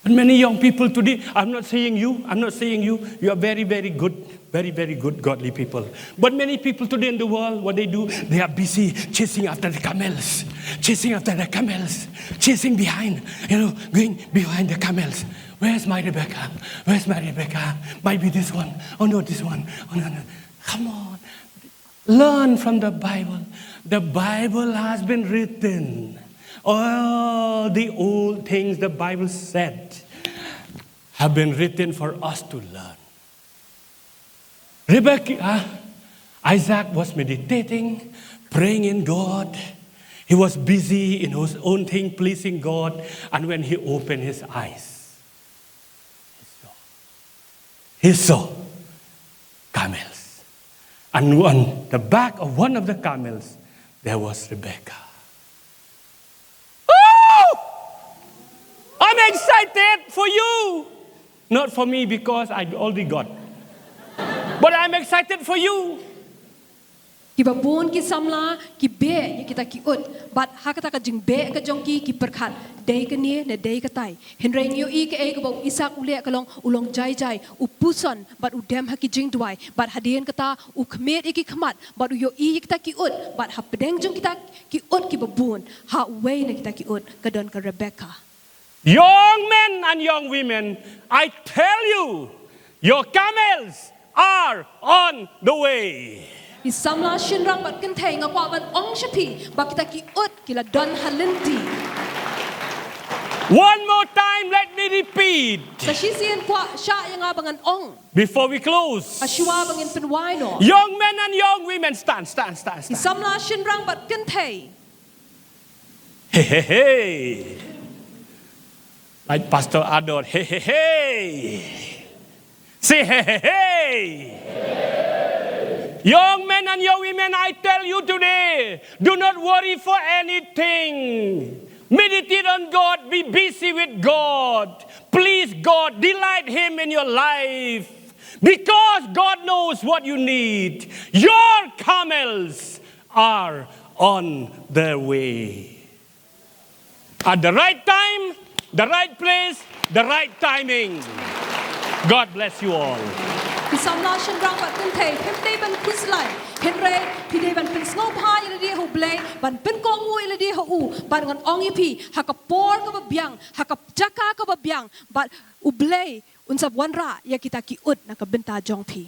And many young people today, I'm not saying you, I'm not saying you, you are very, very good, very, very good, godly people. But many people today in the world, what they do, they are busy chasing after the camels, chasing after the camels, chasing behind, you know, going behind the camels. Where's my Rebecca? Where's my Rebecca? Might be this one. Oh no, this one. Oh no, no. Come on. Learn from the Bible. The Bible has been written. All the old things the Bible said have been written for us to learn. Rebecca, Isaac was meditating, praying in God. He was busy in his own thing, pleasing God. And when he opened his eyes, he saw, he saw camels. And on the back of one of the camels, there was Rebecca. Oh! I'm excited for you. Not for me, because I already got. But I'm excited for you. Kiba bun ki samla ki beh ïa kita ki ut, bad ha kata ka jingbeh ka jong ki, ki pyrkhat, dei kane ne dei katai. Hynrei ngi ïohi kaei kaba u Isaac u leh ka long, u long jai jai, u puson bad u dem ha ki jingduwai, bad hadien kata u khmied ïa ki khmat bad u ïohi ïa kita ki ut, bad hapdeng jong kita ki ut kiba bun, ha uwei na kita ki ut ka don ka Rebecca. Young men and young women, I tell you, your camels are on the way. Ki samla shynrang bad kynthei, nga kwah ban ong sha phi ba kita ki ut ki la don ha lynti. One more time, let me repeat. Sa shisien kwah shah ïa nga ba ngan ong. Before we close. Hashwa ba ngin pynwai noh. Young men and young women, stand, stand, stand, stand. Ki samla shynrang bad kynthei. Hey, hey, hey. Like Pastor Ador, hey, hey, hey. Say, hey, hey, hey. Young men and young women, I tell you today, do not worry for anything. Meditate on God, be busy with God. Please God, delight Him in your life. Because God knows what you need. Your camels are on their way. At the right time, the right place, the right timing. God bless you all. Ki samla shynrang bad kynthei, phim dei ban khuslai. Hynrei phi dei ban pynsngewbha ïa lade ha U Blei, ban pynkohnguh ïa lade ha u, bad ngan ong ïa phi, ha ka por kaba biang, ha ka jaka kaba biang, bad U Blei un sa wanrah ïa kita ki ut na ka bynta jong phi.